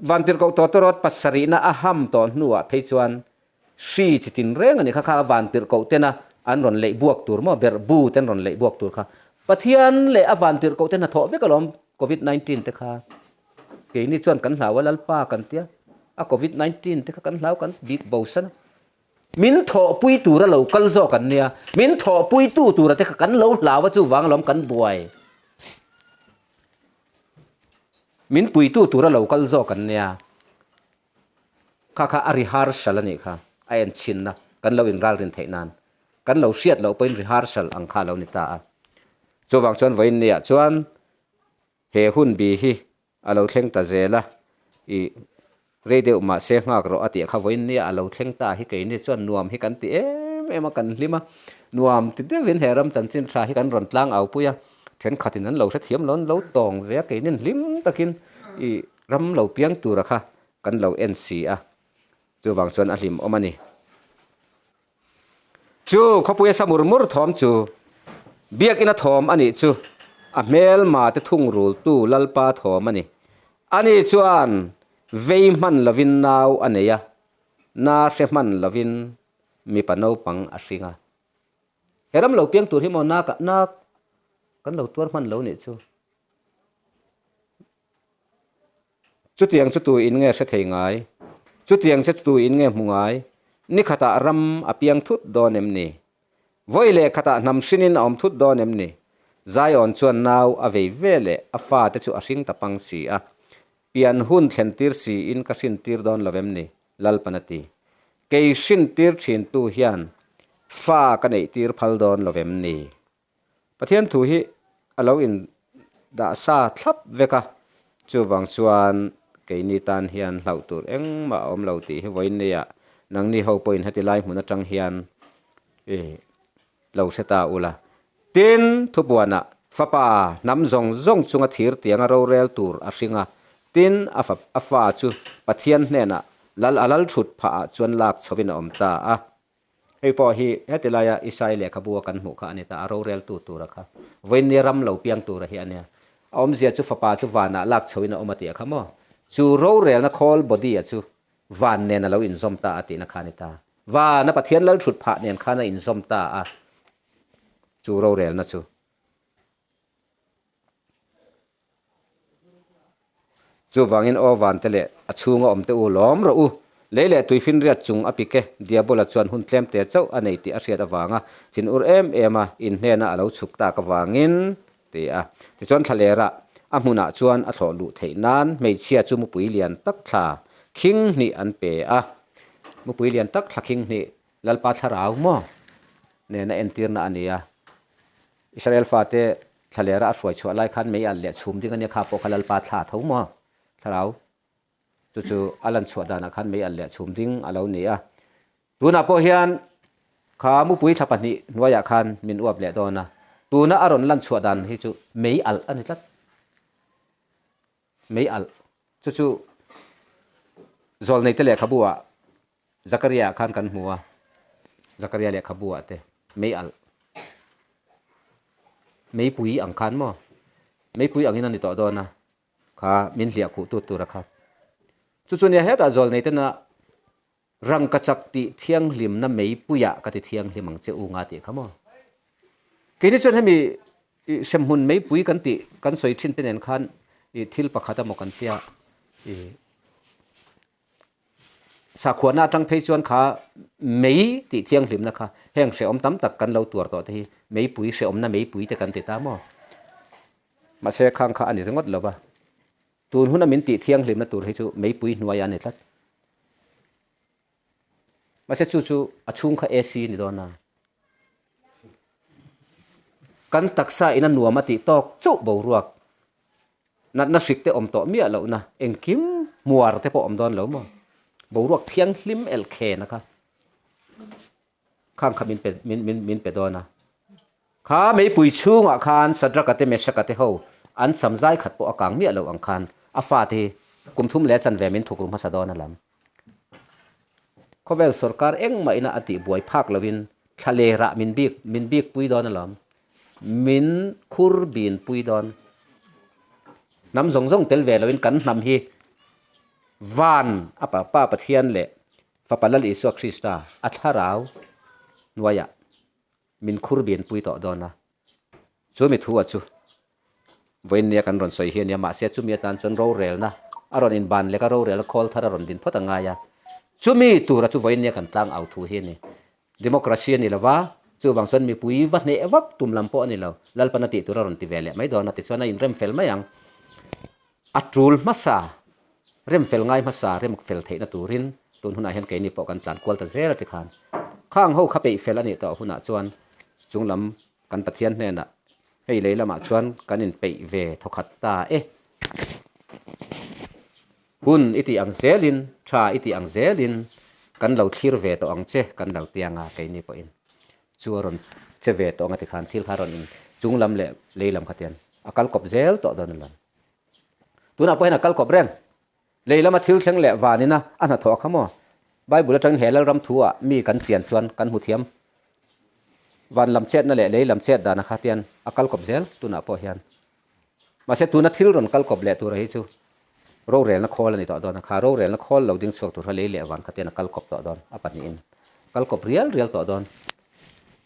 Vantirhkoh tawtawrawt pasarihna a ham tawh hnuah phei chuan hri chi tin reng a ni kha kha vantirhkoh tena an rawn leih buak tur maw berh bu ten rawn leih buak tur kha Pathian leh a vantirhkoh te hnathawh vek alawm Covid 19 te kha. Keini chuan kan hlau a Lalpa kan tia a Covid 19 te kha kan hlau kan bik bo san a. Min thawhpui tura lo kal zawk an nia, min thawhpui tu tura te kha kan lo hlau a chuvang alawm kan buai. Min puitu tura lo kal zawk an nia. Kha kha a rehearsal a nih kha, a enchhinna kan lo inralrin theih nan. Kan lo hriat loh pawhin rehearsal ang kha a lo ni ta a. Chuvang chuan vawiin niah chuan He hun bi hi a lo thleng ta zel a, i rei deuh mah se nghak rawh a tih kha vawiin nia a lo thleng ta hi keini chuan nuam hi kan ti em em a, kan hlim a, nuam ti deuhin he ram chanchin tha hi kan rawn tlang au pui a, thenkhatin an lo hrethiam lo an lo tawng ve a, keinin hlim takin i ram lo piang tura kha kan lo en si a, chuvang chuan a hlimawm a ni. Chu khawpuia sa mur mur thawm chu biakina thawm a nih chu a hmelma te thungrultu Lalpa thawm a ni. Ani chuan vei hman lovin nau a nei a, na hre hman lovin mipa naupang a hring a. He ram lo piang tur hi maw na na kan lo tuar hman lo nih chu. Chutiang chu tu in nge hre thei ngai? Chutiang che tu in nge hmu ngai? Ni khatah ram a piang thut dawn em ni? Vawi leh khatah hnam hrinin a awm thut dawn em ni? Zion chuan nau a vei ve leh a fate chu a hring ta pang si a. Pian hun thlen tir siin ka hrin tir dawn lo em ni? Lalpan a ti. Kei hrin tir thintu hian fa ka neih tir phal dawn lo em ni? Pathian thu hi a lo in dah sa thlap vek a, chuvang chuan keini tan hian hlauh tur engmah a awm lo tih hi vawiin neia nangni ho pawhin heti lai hmun atang hian i lo hre ta ula. Tin, thupuanah fapa hnam zawng zawng chunga thir tianga rorel tur a hring a, tin a a fa chu Pathian hnenah lal a lal thut phah ah chuan lak chhovin a awm ta a. Hei pawh hi heti laia Isai lehkhabu a kan hmuh kha a ni ta, a roreltu tura kha. Vawiinni ram lo piang tura hi a nia. A awmzia chu fapa chu vanah lak chhoin a awm a tih a kha maw? Chu rorelna khawl body a chu van nen a lo inzawm ta a tihna kha a ni ta. Vana Pathian lal thut phah nen khan a inzawm ta a, chu rorelna chu. Chuvangin aw vante leh a chhunga awmte u lawm rawh u. Lei leh tuifinriat chung a pik e, Diabola chuan hun tlemte chauh a nei tih a hriat avanga thinur em em a in hnena a lo chhuk tak avangin, ti a. Tichuan thlalera a hmunah chuan a thlawh luh theih nan hmeichhia chu mupui lian tak thla khing hnih an pe a. Mupui lian tak thla khing hnih Lalpa thlarau maw nena entirna a ni a. Israel fate thlalera a hruai chhuah lai khan mei alh leh chhum ding a nia kha pawh kha Lalpa thla tho maw? Thlarau chu chu a lan chhuah danah khan mei alh leh chhum ding a lo ni a. Tunah pawh hian kha mupui thla pahnih hnuaiah khan min uap leh dawn a, tuna a rawn lan chhuah dan hi chu mei alh a ni tlat. Mei alh chu chu Zawlneite lehkhabu ah Zakaria ah khan kan hmu a, Zakaria lehkhabu ah te mei alh, meipui ang khan maw, meipui angin a ni tawh dawn a, kha min hliah khuh tut tur a kha. Chu chu nia hetah zawlnei tena rangkachak tih thianghlimna meipuiah ka ti thianghlim ang che u nga tih kha maw. Keini chuan hemi i hremhmun meipui kan tih kan sawi thin te nen khan i thil pakhat emaw kan tia i. Sakhuana atang phei chuan kha mei tih thianghlimna kha heng hrehawm tam tak kan lo tuar tawh te hi meipui hrehawmna meipui te kan ti ta maw? Mahse khang kha a ni ringawt lo va, tun huna min tih thianghlimna tur hi chu meipui hnuaiah a ni tlat. Mahse chu chu a chhung kha AC ni dawn a. Kan taksa in a nuam a tih tawk chauh boruak natna hrik te awm tawh miah lohna engkim hmuar te pawh awm dawn lo maw? Boruak thianghlim elkhena kha khang kha min pe min min min pe dawn a. Kha meipui chhungah khan Sadraka te Meshaka te ho an sam zai khat pawh a kang miah loh ang khan a fate hi kum thum leh chanve min thuk ru hmasa dawn a lam. Khawvel sorkar engmah ina a tih buai phak loin thla lerah min bik min bik pui dawn alawm. Min khur bin pui dawn. Hnam zawng zawng tel ve loin kan hnam hi van a pa pa Pathian leh Fapa Lal Isua Krista a thlarau hnuaiah min khur bin pui tawh dawn a. Chu mi thu a chu vawiin nia kan rawn sawi hi a nia, mahse chumi atan chuan rorelna a rawn inban lek a, rorelna khawl thar a rawn din phawt a ngai a. Chumi tura chu vawiin nia kan tlang au thu hi a ni. Democracy a ni lo va, chuvang chuan mipui va hneh vak tum lam pawh a ni lo. Lalpan a tih tur a rawn ti ve leh mai dawn a, tichuan a inrem fel mai ang. A tul hmasa, rem fel ngai hmasa, rem fel theihna turin tun hunah hian keini pawh kan tlan kual ta zel a ti khan. Khang ho kha peih fel a nih tawh hunah chuan chunglam kan Pathian hnenah hei lei lamah chuan kan inpeih ve thawkhat ta e. Hun i tih ang zelin, tha i tih ang zelin kan lo thlir ve tawh ang che kan lo tiang a keini pawhin chu a rawn che ve tawh ang a ti khan thil kha a rawn in chunglam leh lei lam kha tian a kal kawp zel tawh dawn a lo. Tunah pawh hian a kal kawp reng. Lei lama thil thleng leh vanina a hnathawh kha maw? Bible atangin he Lalram thu-ah mi kan chian chuan kan hmu thiam. Van lam chetna leh lei lam chet dana kha tian a kal kawp zel tunah pawh hian. Mahse tuna thil rawn kal kawp leh tura hi chu rorelna khawl a ni tawh dawn a, kha rorelna khawl lo ding chhuak tur kha lei leh van kha tian a kal kawp tawh dawn a pahnihin kal kawp rial rial tawh dawn.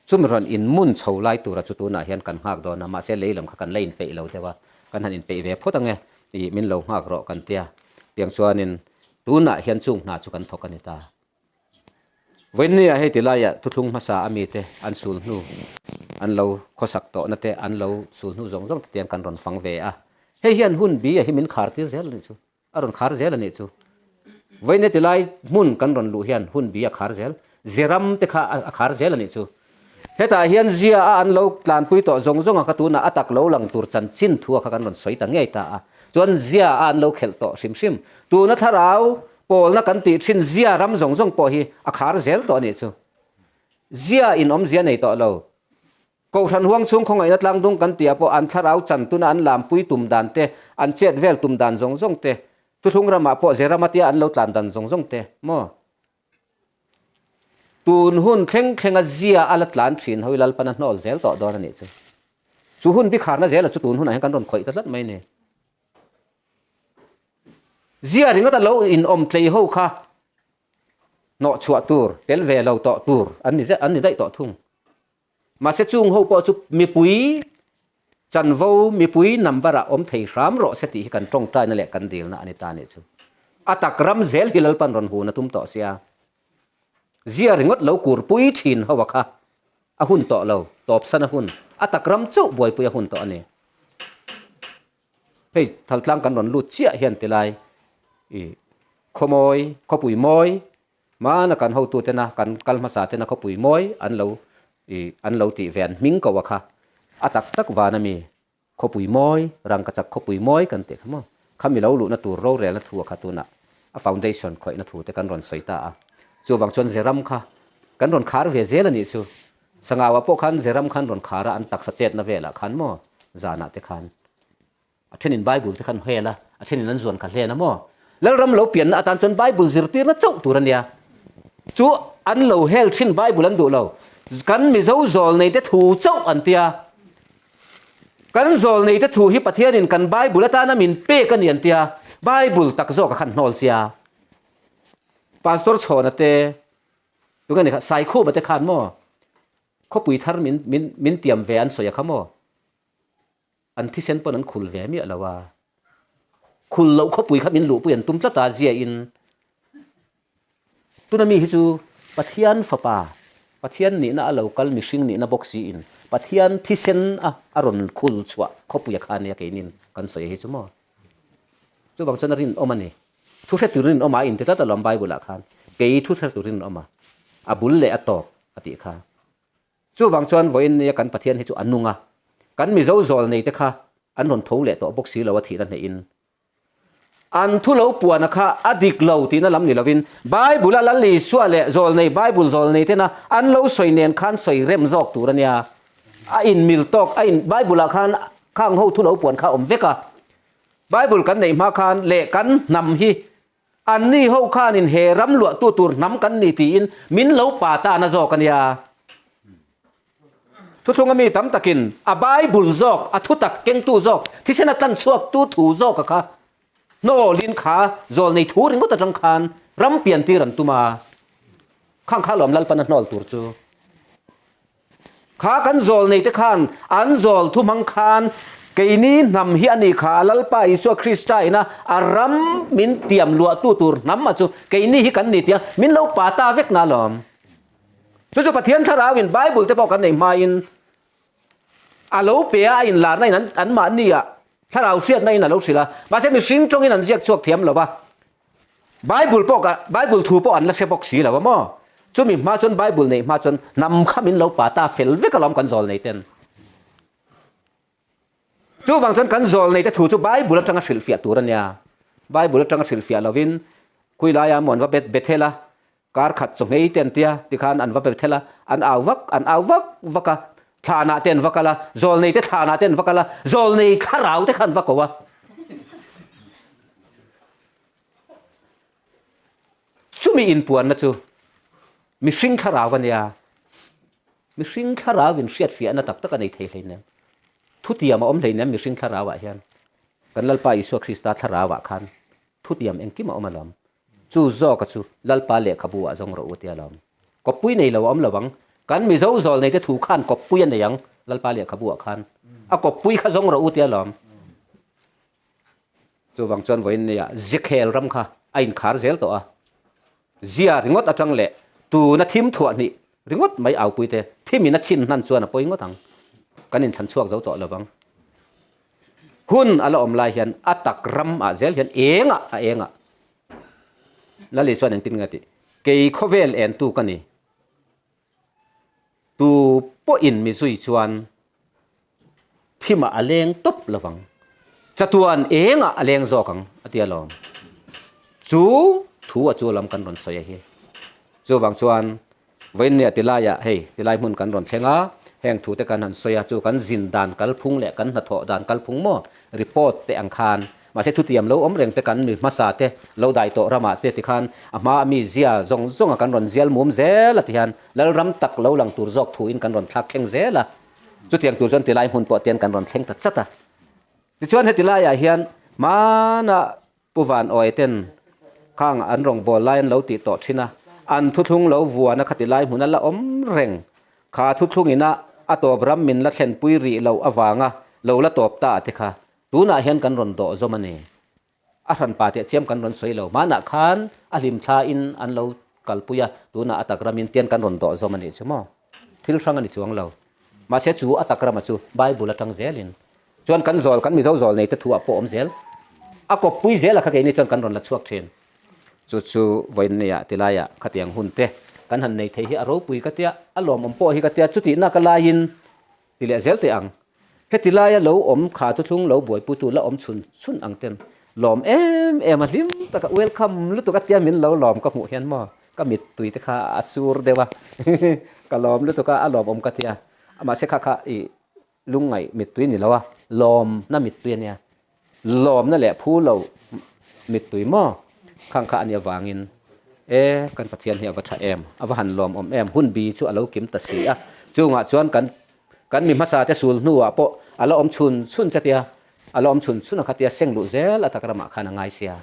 Chumi rawn inmun chho lai tura chu tunah hian kan nghak dawn a, mahse lei lam kha kan la inpeih lo deuh a, kan han inpeih ve phawt ange ih min lo nghak rawh kan tia. Tiang chuanin tunah hian chung hna chu kan thawk a ni ta. Vawiinnia hei ti laiah thuthlung hmasa a mite an sul hnu an lo khawsak tawhna te an lo sul hnu zawng zawng te tiang kan rawn fang ve a, hei hian hun bi a hi min khar tir zel a nih chu. A rawn khar zel a nih chu. Vawiin ti lai hmun kan rawn luh hian hun bi a khar zel. Zeram te kha a khar zel a nih chu. Hetah hian zia a an lo tlanpui tawh zawng zawng a kha tunah a tak lo lang tur chanchin thu a kha kan rawn sawi ta ngei ta a. Chuan zia a an lo khelh tawh hrim hrim. Tuna thlarau pawlna kan tih thin zia ram zawng zawng pawh hi a khar zel tawh a nih chu. Zia in awmzia nei tawh lo. Kohhran huang chhung khawngaihna tlangdung kan tihah pawh an thlarau chan tuna an lampui tum dan te, an chet vel tum dan zawng zawng te, thuthlung ramah pawh Zerama tia an lo tlan dan zawng zawng te maw? Tun hun thleng thlenga zia a la tlan thin ho i Lalpan a hnawl zel tawh dawn a nih chu. Chu hun bikharna zela chu tun hunah hian kan rawn khawih ta tlat mai ni. Zia ringawt a lo inawm tlei ho kha hnawh chhuah tur, tel ve lo tawh tur an ni an ni daih tawh thung. Mahse chung ho pawh chu mipui chanvo, mipui number ah awm thei hram rawh se tih hi kan tawngtaina leh kan dilna a ni ta nih chu. A tak ram zel hi Lalpan rawn hun a tum tawh sia. Zia ringawt lo kurpui thin ho a kha a hun tawh lo, tawpsan a hun, a tak ram chauh buaipui a hun tawh a ni. Hei Thaltlang kan rawn lut chiah hian tilai i khawmawi, khawpui mawi, Hmana kan hotutena kan kal hmasa tena khawpui mawi an lo ih an lo tih ve an hming ko a kha a tak tak van ami khawpui mawi rangkachak khawpui mawi kan tih kha maw khami lo luhna tur rorelna thu a kha tunah a foundation khawihna thu te kan rawn sawi ta a chuvang chuan Zeram kha kan rawn khar ve zel a nih chu Sangauah pawh khan Zeram khan rawn khar a an taksa chetna velah khan maw zanah te khan A thenin Bible te khan hel a, a thenin an zuan kha hlen a maw? Lalram lo pianna atan chuan Bible zirtirna chauh tur a nia. Chu an lo hel thin Bible an duh lo. Kan Mizo zawlnei te thu chauh an tia. Kan zawlnei te thu hi Pathianin kan Bible atana min pek a ni an tia. Bible tak zawk a khan hnawl sia. Pastor Chhawna te, tunge ni kha, Saikhuma te khan maw? Khawpui thar min min min tiam ve an sawi a kha maw? An thisen pawn an khul ve miah lo a, khul loh khawpui kha min luhpui an tum tlat a, ziahin. Tuna mi hi chu Pathian Fapa, Pathian nihna a lo kal mihring nihna bawk siin Pathian thisen a a rawn khul chhuah khawpuia kha ania keinin kan sawi hi chu maw. Chuvang chuan a rinawm a ni. Thu hre tur rinawm a inti tlat alawm Bible ah khan kei thu hre tur rinawm a, a bul leh a tawp a tih kha. Chuvang chuan vawiin nia kan Pathian hi chu a nung a, kan Mizo zawl nei te kha an rawn tho leh tawh bawk si lo a thihna hnehin. An thu lo puana kha a dik lo tihna lam ni lovin Bible a Lal Isua leh zawl nei Bible zawl nei tena an lo sawi nen khan sawi rem zawk tur a nia. A inmil tawk a in Bible ah khan khang ho thu lo puan kha a awm vek a. Bible kan neih hma khan leh kan hnam hi Anni ho khanin he ram luahtu tur hnam kan ni tiin min lo pa ta na zawk a nia. Thuthlunga mi tam takin a Bible zawk, a thutak kengtu zawk, thisen a tlan chhuaktu thu zawka kha hnawlin kha zawlnei thu ringawt atang khan ram piantir an tum a. Khang kha lawm Lalpan a hnawl tur chu. Kha kan zawl nei te khan an zawl thu hmang khan keini hnam hi a ni kha Lalpa Isua Krista ina a ram min tiam luahtu tur hnam a chu keini hi kan ni tia min lo pa ta vek na lawm. Chu chu Pathian thlarau in Bible te pawh kan nei hmain a lo pe a, a inlarna in an mahni ah thlarau hriatna in a lo hrilh a, mahse mihring tawngin an ziak chhuak thiam lo va. Bible pawh ka Bible thu pawh an la hre bawk si lo a maw? Chumi hma chuan Bible neih hma chuan hnam kha min lo pa ta fel vek alawm kan zawl nei ten. Chuvang chuan kan zawl nei te thu chu Bible atanga hrilhfiah tur a nia. Bible atanga hrilhfiah lovin khui laia maw an va bet Bethel a, kar khat chaw nghei te an tia tikhan an va Bethel a, an au vak an au vak vak a, thlanah te an va kal a, zawl nei te thlanah te an va kal a, zawl nei thlarau te kha an va ko a. Chumi inpuanna chu mihring thlarau a nia, mihring thlarau in hriatfiahna tak tak a nei thei hleinem. Thutiam a awm hleinem mihring thlarauah hian. Kan Lalpa Isua Krista thlarauah khan thutiam engkim a awm alawm. Chu zawka chu Lalpa lehkhabu ah zawng rawh u tia lawm. Kawppui nei lo a awm lo ang. Kan Mizo zawl neite thu khan kawppui a nei ang Lalpa lehkhabu ah khan. A kawppui kha zawng rawh u tia lawm. Chuvang chuan vawiin nia Zikhel ram kha a inkhar zel tawh a, zia ringawt atang leh tuna thim thuah hnih ringawt mai aupui te thimin a chhin hnan chuan a pawi ngawt ang. Kan inchhan chhuak zo tawh lovang. Hun a la awm lai hian a tak ram ah zel hian engah a engah. Lali chuan engtin nge a tih? Kei khawvel entu ka ni. Tu pawhin mi zui chuan thimah a leng tawp lovang, chatuan engah a leng zawk ang a ti alawm. Chu thu a chu lam kan rawn sawi a hi. Chuvang chuan vawiinnia tilaiah hei tilai hmun kan rawn thleng a, heng thute kan han sawi a, chu kan zin dan kalphung leh kan hnathawh dan kalphung maw report te ang khan Mahse thutiam lo awm reng te kan mi hmasa te lo dai tawh ramah te tikhan a hma a mi zia zawng zawng a kan rawn zial mum zel a tihian Lalram tak lo lang tur zawk thu in kan rawn thlak thleng zel a, chutiang tur chuan tilai hmun pawh tian kan rawn thleng ta chat a. Tichuan heti laiah hian hmana Pu Van Awi ten khang an rawngbâwl lai an lo tih tawh thin a, an thuthlung lo vuan a khati lai hmun a la awm reng. Kha thuthlung ina a tawp ram min la thlenpui rih loh avanga lo la tawp ta a ti kha Tunah hian kan rawn dawh zawm a ni. A hranpa teh chiam kan rawn sawi lo. Hmanah khan a hlimthla in an lo kalpui a, tunah a tak ramin tian kan rawn dawh zawm a nih chu maw? Thil hrang a ni chuang lo. Mahse chu a tak rama chu Bible atang zelin chuan kan zawl, kan Mizo zawl nei te thu ah pawh awm zel. A kawppui zel a kha keini chuan kan rawn la chhuak thin. Chu chu vawiinnia tilaiah khatiang hun te kan han nei thei hi a ropui ka tia, a lawmawm pawh hi ka tia, chutihna ka laiin Ti leh zel teh ang. Heti laia lo awm kha thuthlung lo buaiputu la awm chhun chhun ang ten lawm em em a hlim taka welcome lutuk a tia min lo lawm ka hmuh hian maw ka mittui te kha a sur deuh a ka lawm lutuk a a lawmawm ka tia mahse kha kha i lungngaih mittui ni lo a lawmna mittui a nia Lawmna leh phu lo mittui maw? Khang kha a nih avangin, E, kan Pathian hi a va tha em, a va han lawmawm em, hun bi chu a lo kim ta si a. Chungah chuan kan kan mi hmasa te sul hnuah pawh a la awm chhun chhun che tia, a la awm chhun chhun a kha tia seng luh zel a tak ramah khan a ngai sia.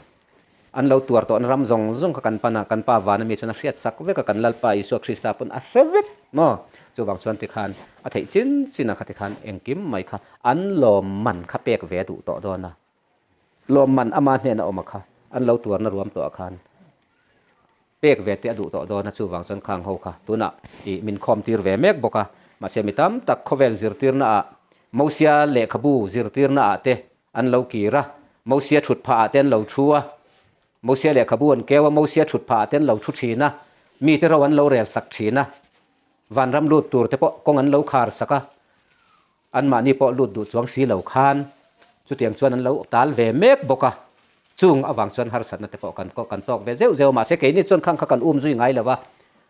An lo tuar tawhna ram zawng zawng kha kan pan a, kan Pa vana mi chuan a hriat sak vek a, kan Lalpa Isua Krista pawn a hre vek maw? Chuvang chuan tikhan a theih chin chin a kha tikhan engkim mai kha an lawmman kha pek ve a duh tawh dawn a, lawmman ama hnena awm a kha an lo tuarna ruam tawh ah khan. Pek ve te a duh tawh dawn a, chuvang chuan khang ho kha tunah ih min khawm tir ve mek bawk a. Mahse mi tam tak khawvel zirtirna ah Mosia lehkhabu zirtirna ah te an lo kir a, Mosia thut phah ah te an lo thu a, Mosia lehkhabu an keu a, Mosia thut phah ah te an lo thu thin a, mite ro an lo rel sak thin a, vanram lut tur te pawh kawng an lo khar sak a. Anmahni pawh lut duh chuang si lo khan chutiang chuan an lo tal ve mek bawk a, chung avang chuan harsatna te pawh kan kan tawk ve zeuh zeuh a, mahse keini chuan khang kha kan um zui ngai lo va,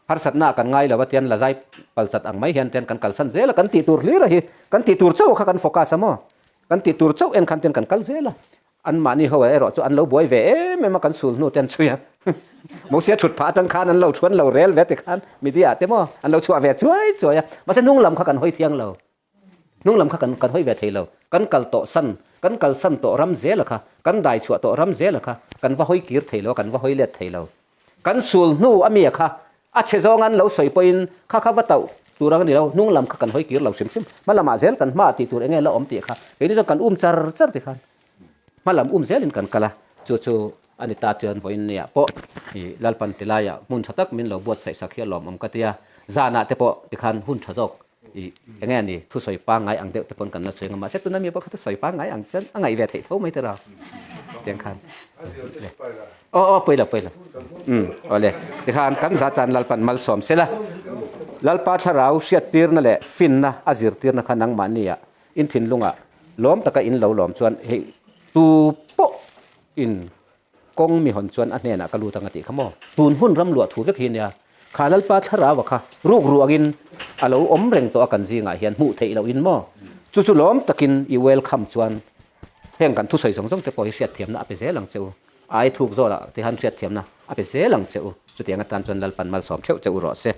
harsatna ah kan ngai lo a tian lazai palchat ang mai hian tian kan kalsan zel a, kan tih tur hlir a hi, kan tih tur chauh kha kan focus a maw, kan tih tur chauh en khan tian kan kal zel a, Anmahni ho erawh chu an lo buai ve em em a, kan sul hnu te an chhui a. Mosia thut phah atang khan an lo thu an lo rel ve ti khan media ah te maw an lo chhuah ve chuai chuai a. Mahse hnung lam kha kan hawi thiang lo. Hnung lam kha kan kan hawi ve thei lo. Kan kal tawh san, kan kal san tawh ram zel a kha, kan dai chhuah tawh ram zel a kha, kan va hawi kir thei lo a, kan va hawi let thei lo. Kan sul hnu a mi a kha, a chhe zawng an lo sawi pawhin kha kha va tauh tur ang a ni lo, hnung lam kha kan hawi kir lo hrim hrim. Hma lamah zel kan hmaah tih tur eng nge la awm tih kha keini chuan kan um char char ti khan hma lam um zelin kan kal a, chu chu a ni ta chuan vawiin nia pawh i Lalpan ti laiah hmun tha tak min lo buatsaih sak hi a lawmawm ka ti a, zanah te pawh tikhan hun tha zawk i eng nge ni thusawi pangngai ang deuh te pawn kan la sawi ang a, mahse tuna mi pawh kha thusawi pangngai ang chuan a ngaih ve theih tho mai te rau tiang khan aw aw pawi lo pawi lo um awle tikhan kan za tan Lalpan malsawm sela Lalpa thlarau hriattirna leh finna a zirtirna kha nangmahni ah in thinlungah lawm taka in lo lawm chuan hei tu pawh in Kawng mi hawn chuan a hnenah ka lut ang a tih kha maw? Tun hun ram luah thu vek hi nia, kha Lalpa thlarau a kha ruk ruh angin a lo awm reng tawh a kan zingah hian hmuh theih loh in maw? Chu chu lawm takin i welcome chuan heng kan thusawi zawng zawng te pawh hi hriatthiamna a pe zel ang che u, ai thuk zawlah te han hriatthiamna a pe zel ang che u, chutiang atan chuan Lalpan malsawm theuh che u rawh se.